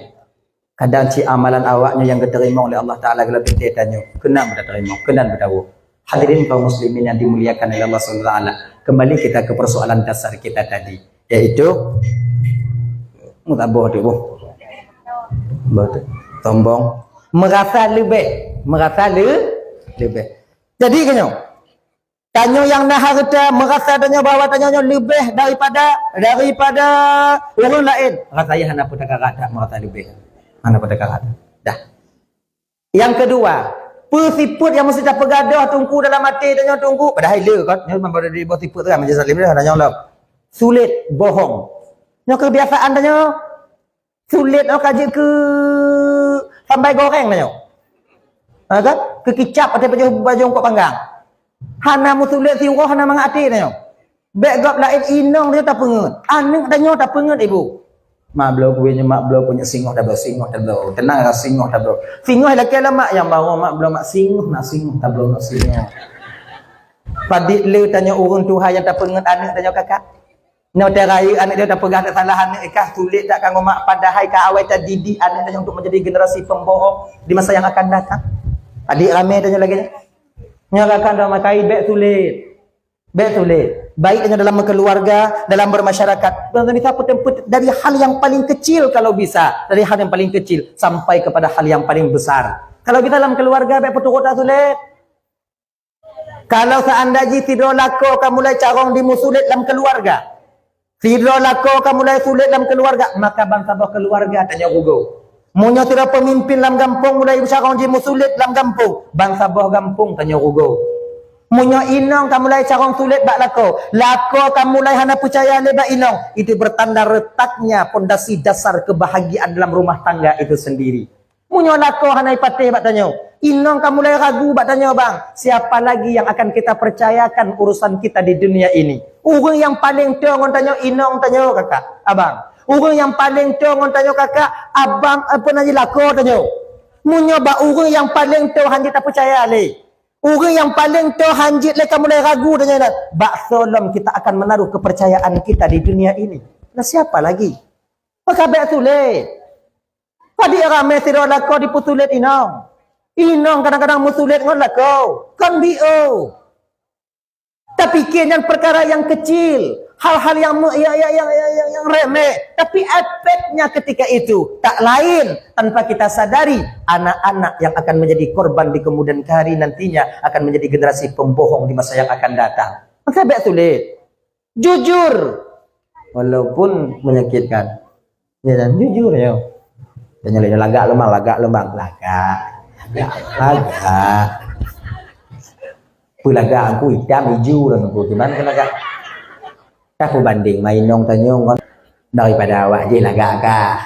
Kadang cit amalan awaknyoe nyang geuteurimong lé Allah Taala geulabeh teurimong. Keunan beuteurimong, keunan beutawoe. Hadirin kaum muslimin yang dimuliakan oleh Allah Subhanahu wa Taala, kembali kita ke persoalan dasar kita tadi, yaitu mutaboh tu, boh. Boh tu. Sombong, merasa lebih, merasa le, lebih. Jadi, keunoe, tanyoe nyang na hareuta merasa tanyoe bahwa tanyoe nyoe leubeh daripada, daripada ureuëng laén. Rasa hana peue takarat that merasa leubeh. Hana peue takarat. Dah. Nyang keudua, peue sifeuet nyang meusti tapeugadôh teungku dalam até tanyoe teungku? Padahai le kon, nyoe memang baru di bawah sifeuet tu kan, majelis taklim dah tanyong lom. Sulet, bohong. Nyoe kebiasaan tanyoe. Sulet nyoe ka jeuet keu sambai goreng tanyoe. Ha kan? Keu kicap atau baju, baju kok panggang. Hana meusulet siuroe, hana mangat até tanyoe. Bék gob laén inong tanyoe tapeungeut. Aneuk tanyoe tapeungeut ibu. Mak bloe kue nyoe, mak bloe kue nyoe, singoh tabloe, singoh tabloe. Tenang lah, singoh tabloe. Singoh lakée lah mak, nyang baroe mak bloe mak singoh, nak singoh tabloe, nak singoh. Padit le tanyoe ureuëng tuha nyang tapeungeut aneuk tanyoe kakak. Nyoe teuh rayeuk aneuk nyoe tapeugah tasalah aneuk kah sulet that keu mak, padahai ka awai tadidik aneuk nyoe untuk menjadi generasi pembohong di masa yang akan datang. Adik ramé tanyoe lagée nyoe. Nyoe rakan dah makai bék sulet. Bék sulet. Baik tanyoe dalam keluarga, dalam bermasyarakat. Dan bisa peutem-, peutem-, dari hal yang paling kecil kalau bisa, dari hal yang paling kecil sampai kepada hal yang paling besar. Kalau bisa dalam keluarga bék peuturot that sulet. Kalau seandai jih sidroe lakoe ka mulai carông jimeusulet lam keuluwarga, sidroe lakoe ka mulai sulet lam keuluwarga, maka bansaboh keuluwarga tanyoe rugoe. Meunyoe sidroe peumimpén lam gampông mulai carông jimeusulet lam gampông, bansaboh gampông tanyoe rugoe. Meunyoe inong ka mulai carông sulet bak lakoe, lakoe ka mulai hana peucaya lé bak inong, itu bertanda retaknya pondasi dasar kebahagiaan dalam rumah tangga itu sendiri. Meunyoe lakoe hana jipatéh bak tanyoe, inong ka mulai ragu bak tanyoe, bang, siapa lagi yang akan kita percayakan urusan kita di dunia ini? Ureuëng nyang paleng toe ngon tanyoe inong tanyoe, kakak, abang. Ureuëng nyang paleng toe ngon tanyoe, kakak, abang, apa nan jih, lakoe tanyoe. Meunyoe bak ureuëng nyang paleng toe hana jitapeucaya lé, ureuëng nyang paleng toe hana jeuet lé ka mulai ragu tanyoe nyan, bak soe lom kita akan menaruh kepercayaan kita di dunia ini? Nah, siapa lagi? Maka bék sulet. Padit ramé sidroe lakoe jipeusulet inong. Inong kadang-kadang meusulet ngon lakoe. Kon biôh. Tapike nyan peukara nyang keucil, hal-hal nyang me-, nyang, nyang remeh. Tapi efeknya ketika itu tak lain, tanpa kita sadari, anak-anak yang akan menjadi korban di kemudian hari nantinya akan menjadi generasi pembohong di masa yang akan datang. Maka bék sulet. Jujur, walaupun menyakitkan. Ya kan? Jujur, ya. Tanya lagak lom, bang, lagak lom, bang. Lagak. Lagak. Lagak. Peue lagak aku, itam, iju lah aku. Cuman kan lagak. Dah aku banding, mai inong tanyoe ngon daripada awak jih lagak kah.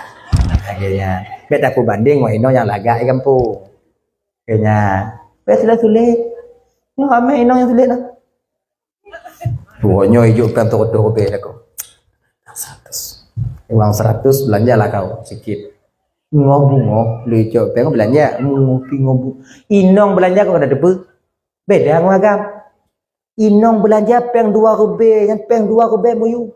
Akhirnya, bék dah aku banding, mai inong nyang lagak di gampông. Akhirnya, bék sulet-sulet. Ngon amai inong nyang sulet lah. Wah, nyoe ijok péng seratus ribèe lakoe. Seratus. Uang seratus, belanja lah kau sikit. Bungoh-bungoh, lé ijok péng belanja, ngopi ngobu. Inong belanja kau kada teupeu. Beda ngon agam. Inong belanja péng dua ribèe, nyan péng dua ribèe muyueb.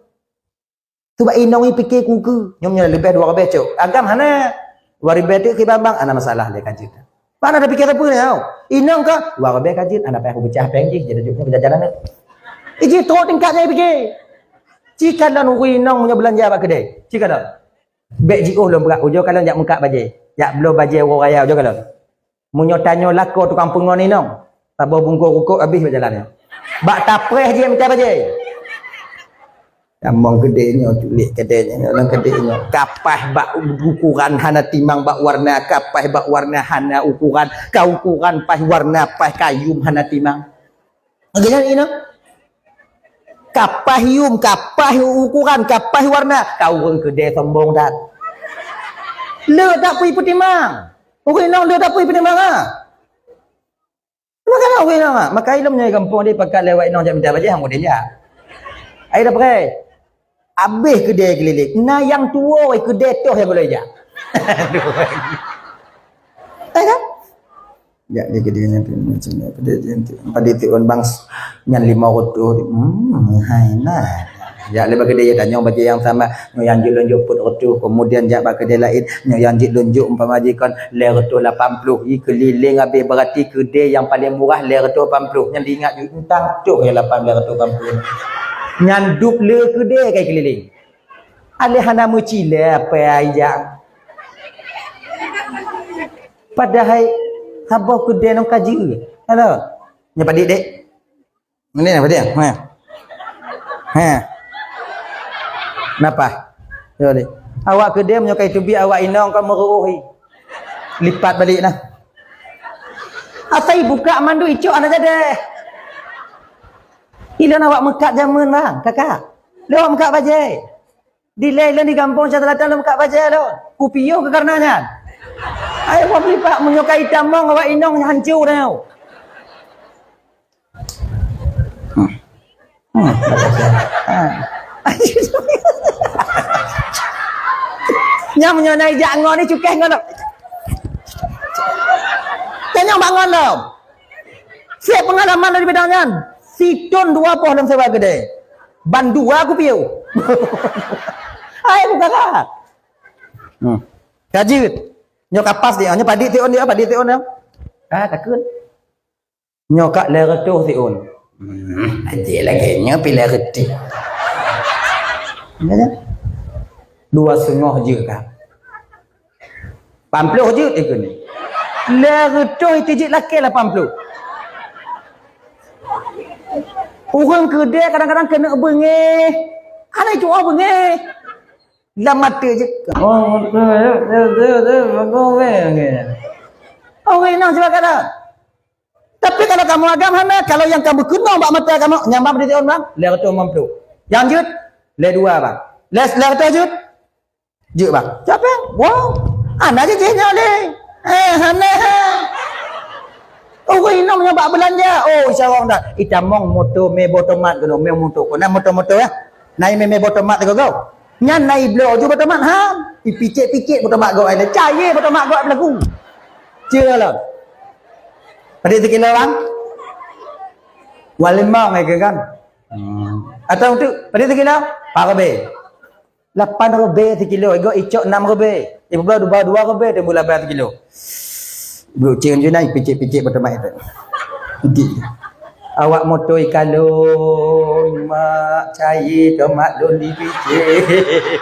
Sebab inong nyan pike kukeue. Nyoe nyoe leubeh dua ribèe cok. Agam hana. Dua ribèe tu kiban bang, hana masalah lé ka jeuet. Mana ada pikir apa ni tau? Inong ka, dua ribèe ka jeuet, hana payah kupeucah péng jih, jadi juknya jalan-jalan ni. Iji trok tingkat nyang pike. Cika lôn ureueng inong meunyoe beulanja bak keudè. Cika lôn. Bèk jiôh lôn brat, ujoe kalon jak meukat bajèe. Jak bloe bajèe uroe raya ujoe kalon. Meunyoe tanyoe lakoe tukang peungon inong, saboh bungkôh rukok habéh bak jalan nyoe. Bak tapreh jih mita bajèe. Tamong keudè nyoe, culik keudè nyoe, lam keudè nyoe. Kapaih bak ukuran hana timang bak warna, kapaih bak warna hana ukuran, ka ukuran paih warna paih kayum hana timang. Lagèe nyan inong. Kapaih yum, kapaih ukuran, kapaih warna. Ka ureueng keudè sombong that. Le that peue ipeutimang. Ureueng inong le that peue ipeutimang, ha? Maka ureueng inong, ha? Maka ilom nyoe gampông di pakat lewat inong jak mita bajèe, hana mudin jak. Ai dah pakai. Abéh keudè keliling. Na nyang tuwoe keudè toh nyang boleh jak. Hai kan? Jak di keudè nyan tu, macam ni, keudè nyan tu. Pada tu orang bang nyan lima ratus. Hmm, hai nah. Jak lé bak keudè, ya, tanyong bajèe nyang sama, nyoe nyang jeuet lôn jok peuet reutôh, kemudian jak bak keudè laén, nyoe nyang jeuet lôn jok umpama jih kon lhèe reutôh lapan ploh, i keulileng habéh, berarti keudè nyang paleng murah lhèe reutôh lapan ploh. Nyan diingat ju, entah toh ya lapan, lhèe reutôh lapan ploh. Nyan dub le keudè kai keulileng. Aléh hana meucilèe apa ai jak. Padahai saboh keudè nong ka jeuet. Halo. Nyoe padit dek. Ini apa dia? Ha. Ha. Napa? Cuba lihat. Awak keudè meunyoe ka iteubiet awak inong ka meuruoh i. Lipat balik nah. Asai buka mandu icok aneuk jadeh. Ilôn awak meukat jameun bang, kakak. Lôn awak meukat bajèe. Dilèe lôn di gampông Syiah Selatan lôn meukat bajèe lôn. Kupiôh keu kareuna nyan. Ai wah lipat meunyoe ka itamong awak inong hanco dah. Hmm. Hmm. Ha. Nyan meunyoe na ijak ngon ni cukeh ngon lom. Tanyong bak ngon lom. Siap pengalaman dari bidang nyan. Sithon dua boh lom sewa keudè. Ban dua kupiôh. Hai bukan lah. Hmm. Ka jeuet. Nyoe ka pas dia, nyoe padit tiôn dia, padit tiôn dia. Ah, takut. Nyoe ka lhèe reutôh siôn. Hmm, aja lagèe nyoe pi lhèe reutôh. Ya, ya. Dua seungoh jeuet ka. Lapan ploh jeuet ikeu ni. Lhèe reutôh itu jeuet lakèe lapan ploh. Ureueng keudè kadang-kadang keuneuk beungéh. Hana cuba beungéh. Lam até jeuet. Oh, ureueng inong cuba kata. Tapi kalau kamoe agam hana, kalau nyang ka meukeunong bak mata kamoe, nyan bang, padit tiôn bang, lhèe reutôh lapan ploh. Nyang jeuet, lhèe dua bang. Lhèe, lhèe reutôh jeuet? Jeuet bang. Siapa? Wow. Hana jih nyoe lé. Eh, hana. Ureueng inong nyoe bak beulanja. Oh, insya Allah dah. Itamong moto mé boh tomat keunoe, mé moto. Keunoe moto-moto ya. Nai mé, mé boh tomat teugogo. Nyan na ibloe ju boh tomat han. Ipicék-picék boh tomat gob ai. Cayé boh tomat gob ai beulaku. Cie lom. Padit sikilo bang? Walimong ai ke kan? Hmm. Atau untuk padit sikilo? Empat ribèe. Lapan ribèe sikilo. Igoe icok enam ribèe. Ibu dua, dua ribèe timbul lapan sikilo. Ibu cen je na ipicék-picék boh tomat itu. Di. Awak moto ikalon, mak, cayé tomat lôn dipicék.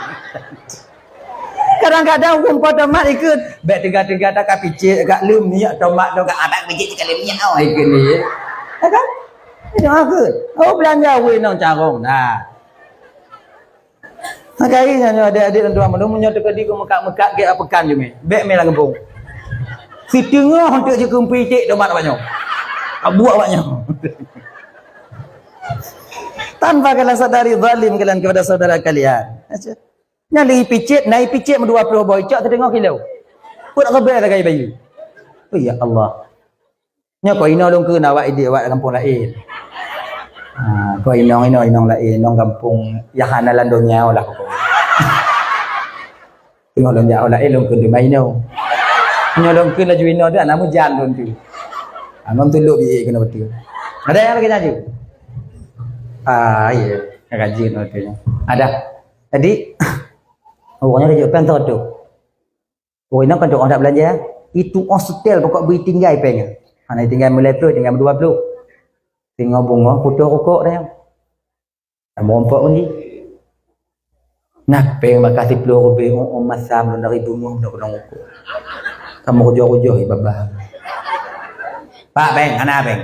Kadang-kadang ureueng po tomat ikut, bèk teuga-teuga that ka picék, ka leumiek tomat tu, ka abang picék ka leumiek, oh, ikut ni. Ya kan? Itu aku. Oh, beulanja ureueng inong carông dah. Makajih nyan nyoe adék-adék dan tuan mandum, meunyoe teukeudi keu meukat-meukat gét pekan jumé. Bèk mé lam gampông. Siteungoh eunteuk jikeumpui iték tomat awak nyoe. Abuek awak nyoe. Tanpa kalian sadari, zalim kalian kepada saudara kalian. Nyan lé ipicét, na ipicét meudua ploh boh icok siteungoh kilo. Peuet ribèe sagai bayeue. Oh, ya Allah. Nyoe kok inoe lôn kheun awak idéh awak gampông laén. Ha, kok inong, inong, inong laén, inong gampông nyang hana lam donya lah pokok. Teungoh lôn jak awak laén lôn kheun teuma inoe. Nyoe lôn kheun laju inoe tu, aneuk meujan lôn tu. Angon tulok biyek keunoe beutôi. Ada nyang lagèe nyan ju? Ah, iya. Rajin beutôi nyan. Ada. Jadi, ureueng nyoe laju péng seratus. Oh, inong kan tu'oh dak beulanja. Itu oh setel pokok bri tinggai péng. Hana tinggai meulai ploh, tinggai meudua ploh. Singoh beungoh putôh rukok dah. Kamoe umpok uji. Nah, péng baka siploh ribèe, oh, oh, masa meulon dari beungoh meulon rukok. Kamoe ujoh-ujoh, eh, babah. Pak, péng, hana péng.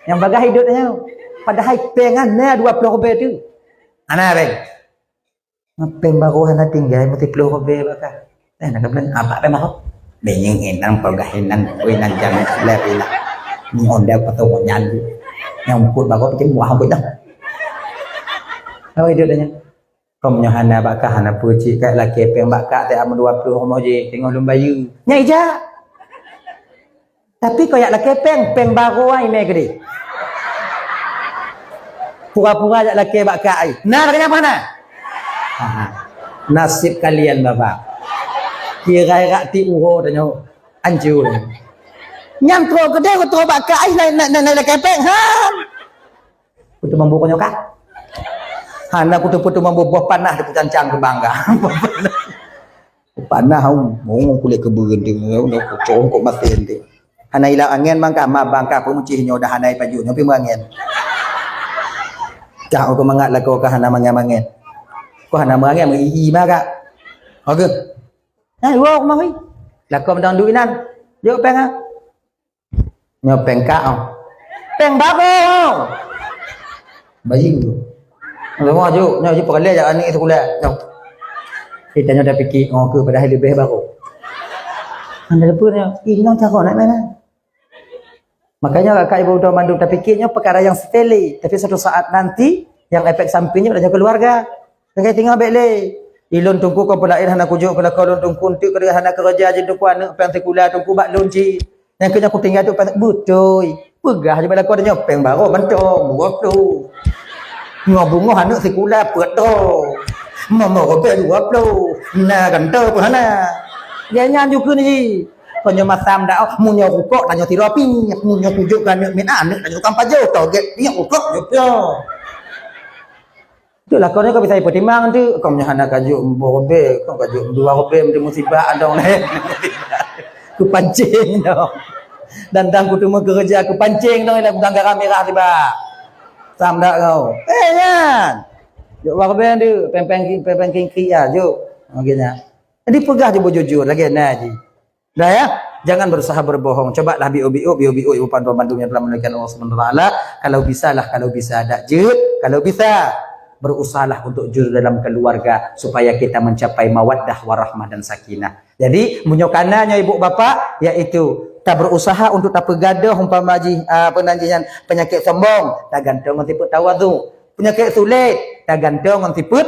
Nyang bagah hidup nyoe. Padahai péng hana dua ploh ribèe tu. Hana péng. Péng barô hana tinggai, meuti ploh ribèe baka. Eh, nak keubeuleueng, apa péng barô? Beunyeue inong peugah inong, weh, inong jam sebelah pila. Ni ondeh patong nyan. Nyang ukut barô picit buah ukut dah. Apa itu dah nyan? Kom nyoe hana baka, hana peucit, kat lakèe péng baka, teuh amun dua ploh rumoh jih, teungoh lôn bayeue. Nyai jak. Tapi kok jak lakèe péng, péng barô ai mé keudéh. Pura-pura jak lakèe bak kak ai. Na lagèe nyan apa na? Ha. Nasib kalian, Bapak. Kirai rak ti uroe tanyoe hancô. Nyan trok keudéh, trok bak kak ai, na, na, na, na lakèe péng. Ha. Untuk mampu konyol kak. Hana kuteupeu teuma boh panah di peucancang keu bangga. Panah, um, bungong kulét keubeuen tu, udah kucongkok masin tu. Hana ilap angén bangka, ma bangka peumucih nyoe dah hana ipajoh, nyoe pi meungén. Cak uku mangat lakoe ka hana mangén-mangén. Ku hana meungén, meuiyi ma ka. Oke. Nah, iwoe ku mahui. Lakoe meudong duek inan. Jok péng ah. Nyoe péng kak, oh. Péng bagoe, oh. Bayi tu. Semua juk, nyoe juk peureulee jak aneuk sikula. Nyoe. Kita nyoe dah pikir, oh, ke padahai leubeh bagoe. Anda lupa nyoe, ih, nyoe cakap nak mana? Makanya kakak ibu udah mandum terfikir nyoe perkara yang sepele, tapi satu saat nanti yang efek sampingnya pada keluarga. Sebagai tinggal bek le. Ilôn teungku kon peulaén hana kujok keu lakoe lôn teungku, enteuk keu hana keureuja jih teungku, aneuk péng sikula teungku bak lôn cit. Nyang keu nyan kutinggai tu péng beutôi. Peugah je bak lakoe nyoe péng baroe mantong dua ploh. Nyoe beungoh aneuk sikula peuet droe. Momo robek dua ploh. Na gantoe pun hana. Dia nyan jukheun jih. Kon nyoe masam dak, oh, meunyoe rukok tanyoe sidroe pih, meunyoe kujok keu aneuk miet aneuk tanyoe tukang pajoh, toget pih rukok nyoe pih. Tu lakoe nyoe ka bisa ipeutimang tu, kon nyoe hana kajok boh robek, kon kajok dua robek, meuti musibah adong lé. Kupancing dong. Dan dang kuteumé keureuja kupancing dong, ila kudang garam mirah tiba. Sam dak kau. Eh, nyan. Jok dua robek tu, peng-peng ki-, peng-peng kingkri ya, jok. Okey nyan. Jadi peugah je beujujur lagèe na ji. Dah ya, jangan berusaha berbohong. Cobalah biu-biu, biu-biu ibu pandu-pandu yang telah menunaikan Allah Subhanahu wa taala. Kalau bisalah, kalau bisa dak jeuet, kalau bisa berusahalah untuk jujur dalam keluarga supaya kita mencapai mawaddah warahmah dan sakinah. Jadi, meunyoe kana nyoe ibu bapak, yaitu ta berusaha untuk tapeugadoh umpama jih, ah, apa nan jih nyan, penyakit sombong, tagantung ngon sifat tawadhu. Penyakit sulet, tagantung ngon sifat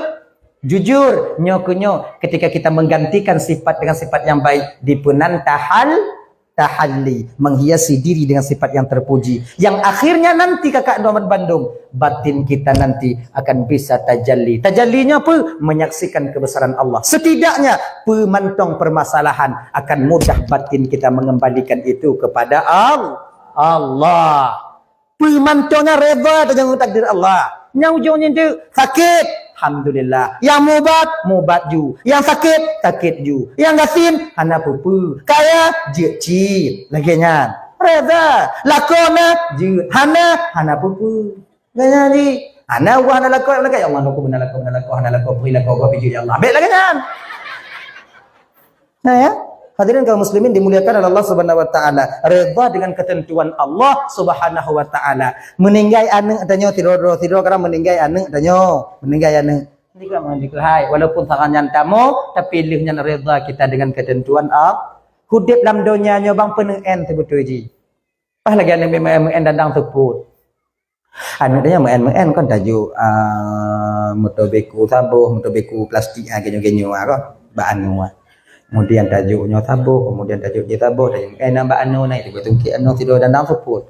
jujur. Nyoe keu nyoe, ketika kita menggantikan sifat dengan sifat yang baik, dipeunan tahal-, tahalli, menghiasi diri dengan sifat yang terpuji. Yang akhirnya nanti kakak Muhammad bandum, batin kita nanti akan bisa tajalli. Tajallinya apa? Menyaksikan kebesaran Allah. Setidaknya, pemantong permasalahan akan mudah batin kita mengembalikan itu kepada Al-, Allah. Peumantong nyan redha tajak ngon takdir Allah. Nyang ujong nyan tu sakét, alhamdulillah. Nyang mubat, mubat ju. Nyang sakét, sakét ju. Nyang gasien, hana peue-peue. Kaya, jeuet cit. Lagèe nyan. Redha. Lakoe na, jeuet. Hana, hana peue-peue. Lagèe nyan jih. Hana Allah hana lakoe, lagèe, "Ya Allah, aku beuna lakoe, beuna lakoe, hana lakoe, bri lakoe, bri jeuet, ya Allah." Bèk lagèe nyan. Nah, ya. Hadirin kaum muslimin dimuliakan oleh Allah Subhanahu wa taala. Redha dengan ketentuan Allah Subhanahu wa taala. Meuninggai aneuk tanyoe sidroe-droe, sidroe kadang meuninggai aneuk tanyoe, meuninggai aneuk. Jika meuninggai, walaupun saran nyan tamoe, tapi lheueh nyan redha kita dengan ketentuan Allah. Udép lam donya nyoe bang peuneuen teubeutôi jih. Paih lagèe aneuk meu'en-meu'en dadang seupôt. Aneuk tanyoe meu'en-meu'en kon tajok, ah, meutobeku saboh, meutobeku plastik, ah, geunyoe-geunyoe, ah, kon, bak anu, ah. Kemudian tajok nyoe saboh, kemudian tajok jih saboh, tajok meu'en bak anu, na itu beutungkek anu sidroe dadang seupôt.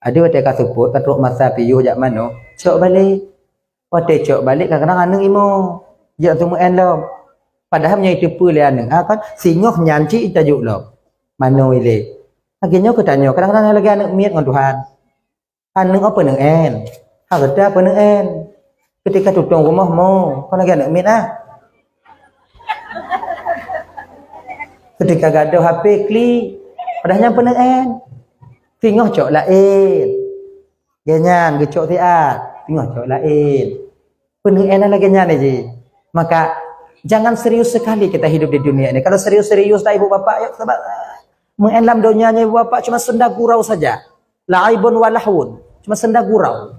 Adak watèe ka seupôt, ka trok masa piôh jak manoe, cok balek. Watèe cok balek, kadang-kadang aneuk imo, jak teumeu'en lom. Padahai meunyoe iteupeue lé aneuk, ha, kan, singoh nyan cit itajok lom. Manoe ilèe. Lagèe nyoe keu tanyoe, kadang-kadang lagèe aneuk miet ngon Tuhan. Aneuk apa neu'en? Hareuta apa neu'en? Keutika tutong rumoh mo, kon lagèe aneuk miet ah. Keutika gadôh H P klik, padahai nyan apa neu'en? Singoh cok laén. Lagèe nyan geucok siat, singoh cok laén. Peuneu'en lagèe nyan jih. Maka jangan serius sekali kita hidup di dunia ini. Kalau serius-serius dah ibu bapak, ya sabar. Meu'en lam donya nyoe ibu bapak cuma senda gurau saja. La'ibun wa lahwun. Cuma senda gurau.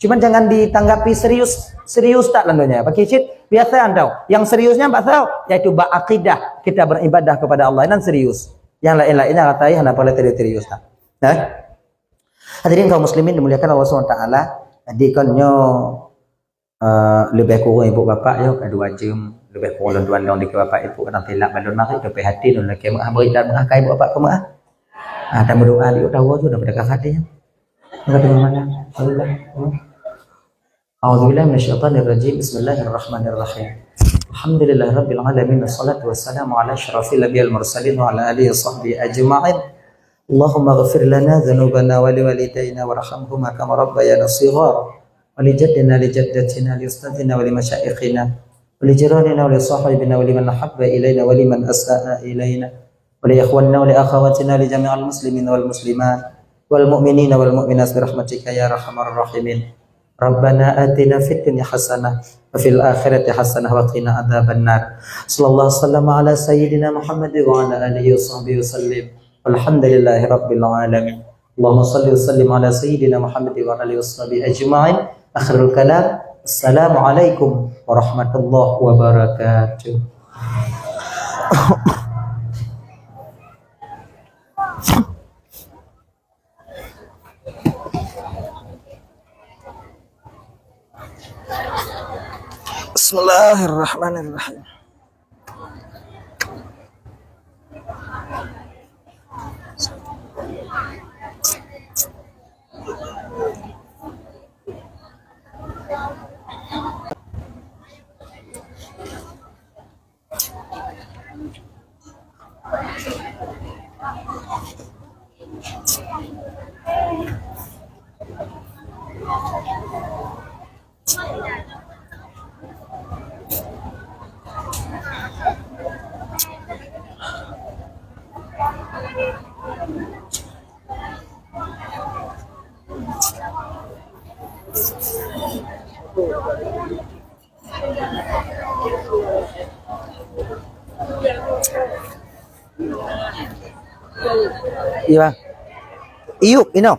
Cuman jangan ditanggapi serius, serius tak lam donya. Pakai cit, biasa anda. Yang seriusnya bak soe, yaitu bak akidah kita beribadah kepada Allah. Nan serius. Yang lain-lainnya kata hana payah serius tak. Nah. Hadirin kaum muslimin dimuliakan Allah Subhanahu wa taala. Jadi kon nyoe Eh, leubeh kureueng ibu bapak yo ka dua jeuem, leubeh kureueng lôn tuan dong dikeue bapak ibu kadang silap balon marit, tapi hati lôn lakèe meu'ah bri dan meu'ah ka ibu bapak keu meu'ah. Ah, tameudoa di tawa tu daripada kasat dia. Maka dengan mana? Allah. A'udzubillahi minasyaitonirrajim. Bismillahirrahmanirrahim. Alhamdulillahirabbil alamin, wassalatu wassalamu ala asyrafil anbiya'i wal mursalin wa ala alihi wa sahbihi ajma'in. Allahumma ighfir lana dzunubana wa liwalidaina warhamhuma kama rabbayana shighara. ولجدنا لجدتنا لأستاذنا ولمشايخنا ولجيراننا ولصاحبنا ولمن أحب إلينا ولمن أساء إلينا ولإخواننا ولأخواتنا لجميع المسلمين والمسلمات والمؤمنين والمؤمنات برحمتك يا أرحم الراحمين. ربنا آتنا في الدنيا حسنة وفي الآخرة حسنة وقنا عذاب النار. صلى الله وسلم على سيدنا محمد وعلى آله وصحبه وسلم. والحمد لله رب العالمين. اللهم صل وسلم على سيدنا محمد وعلى آله وصحبه أجمعين. آخر الكلام. السلام عليكم ورحمة الله وبركاته. بسم الله الرحمن الرحيم. Iya. Iyup, ino.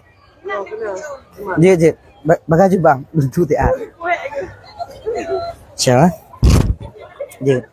Jeuet, jeuet. Ba-, bagah jih bang. Untuk tiap. Siapa? Jeuet.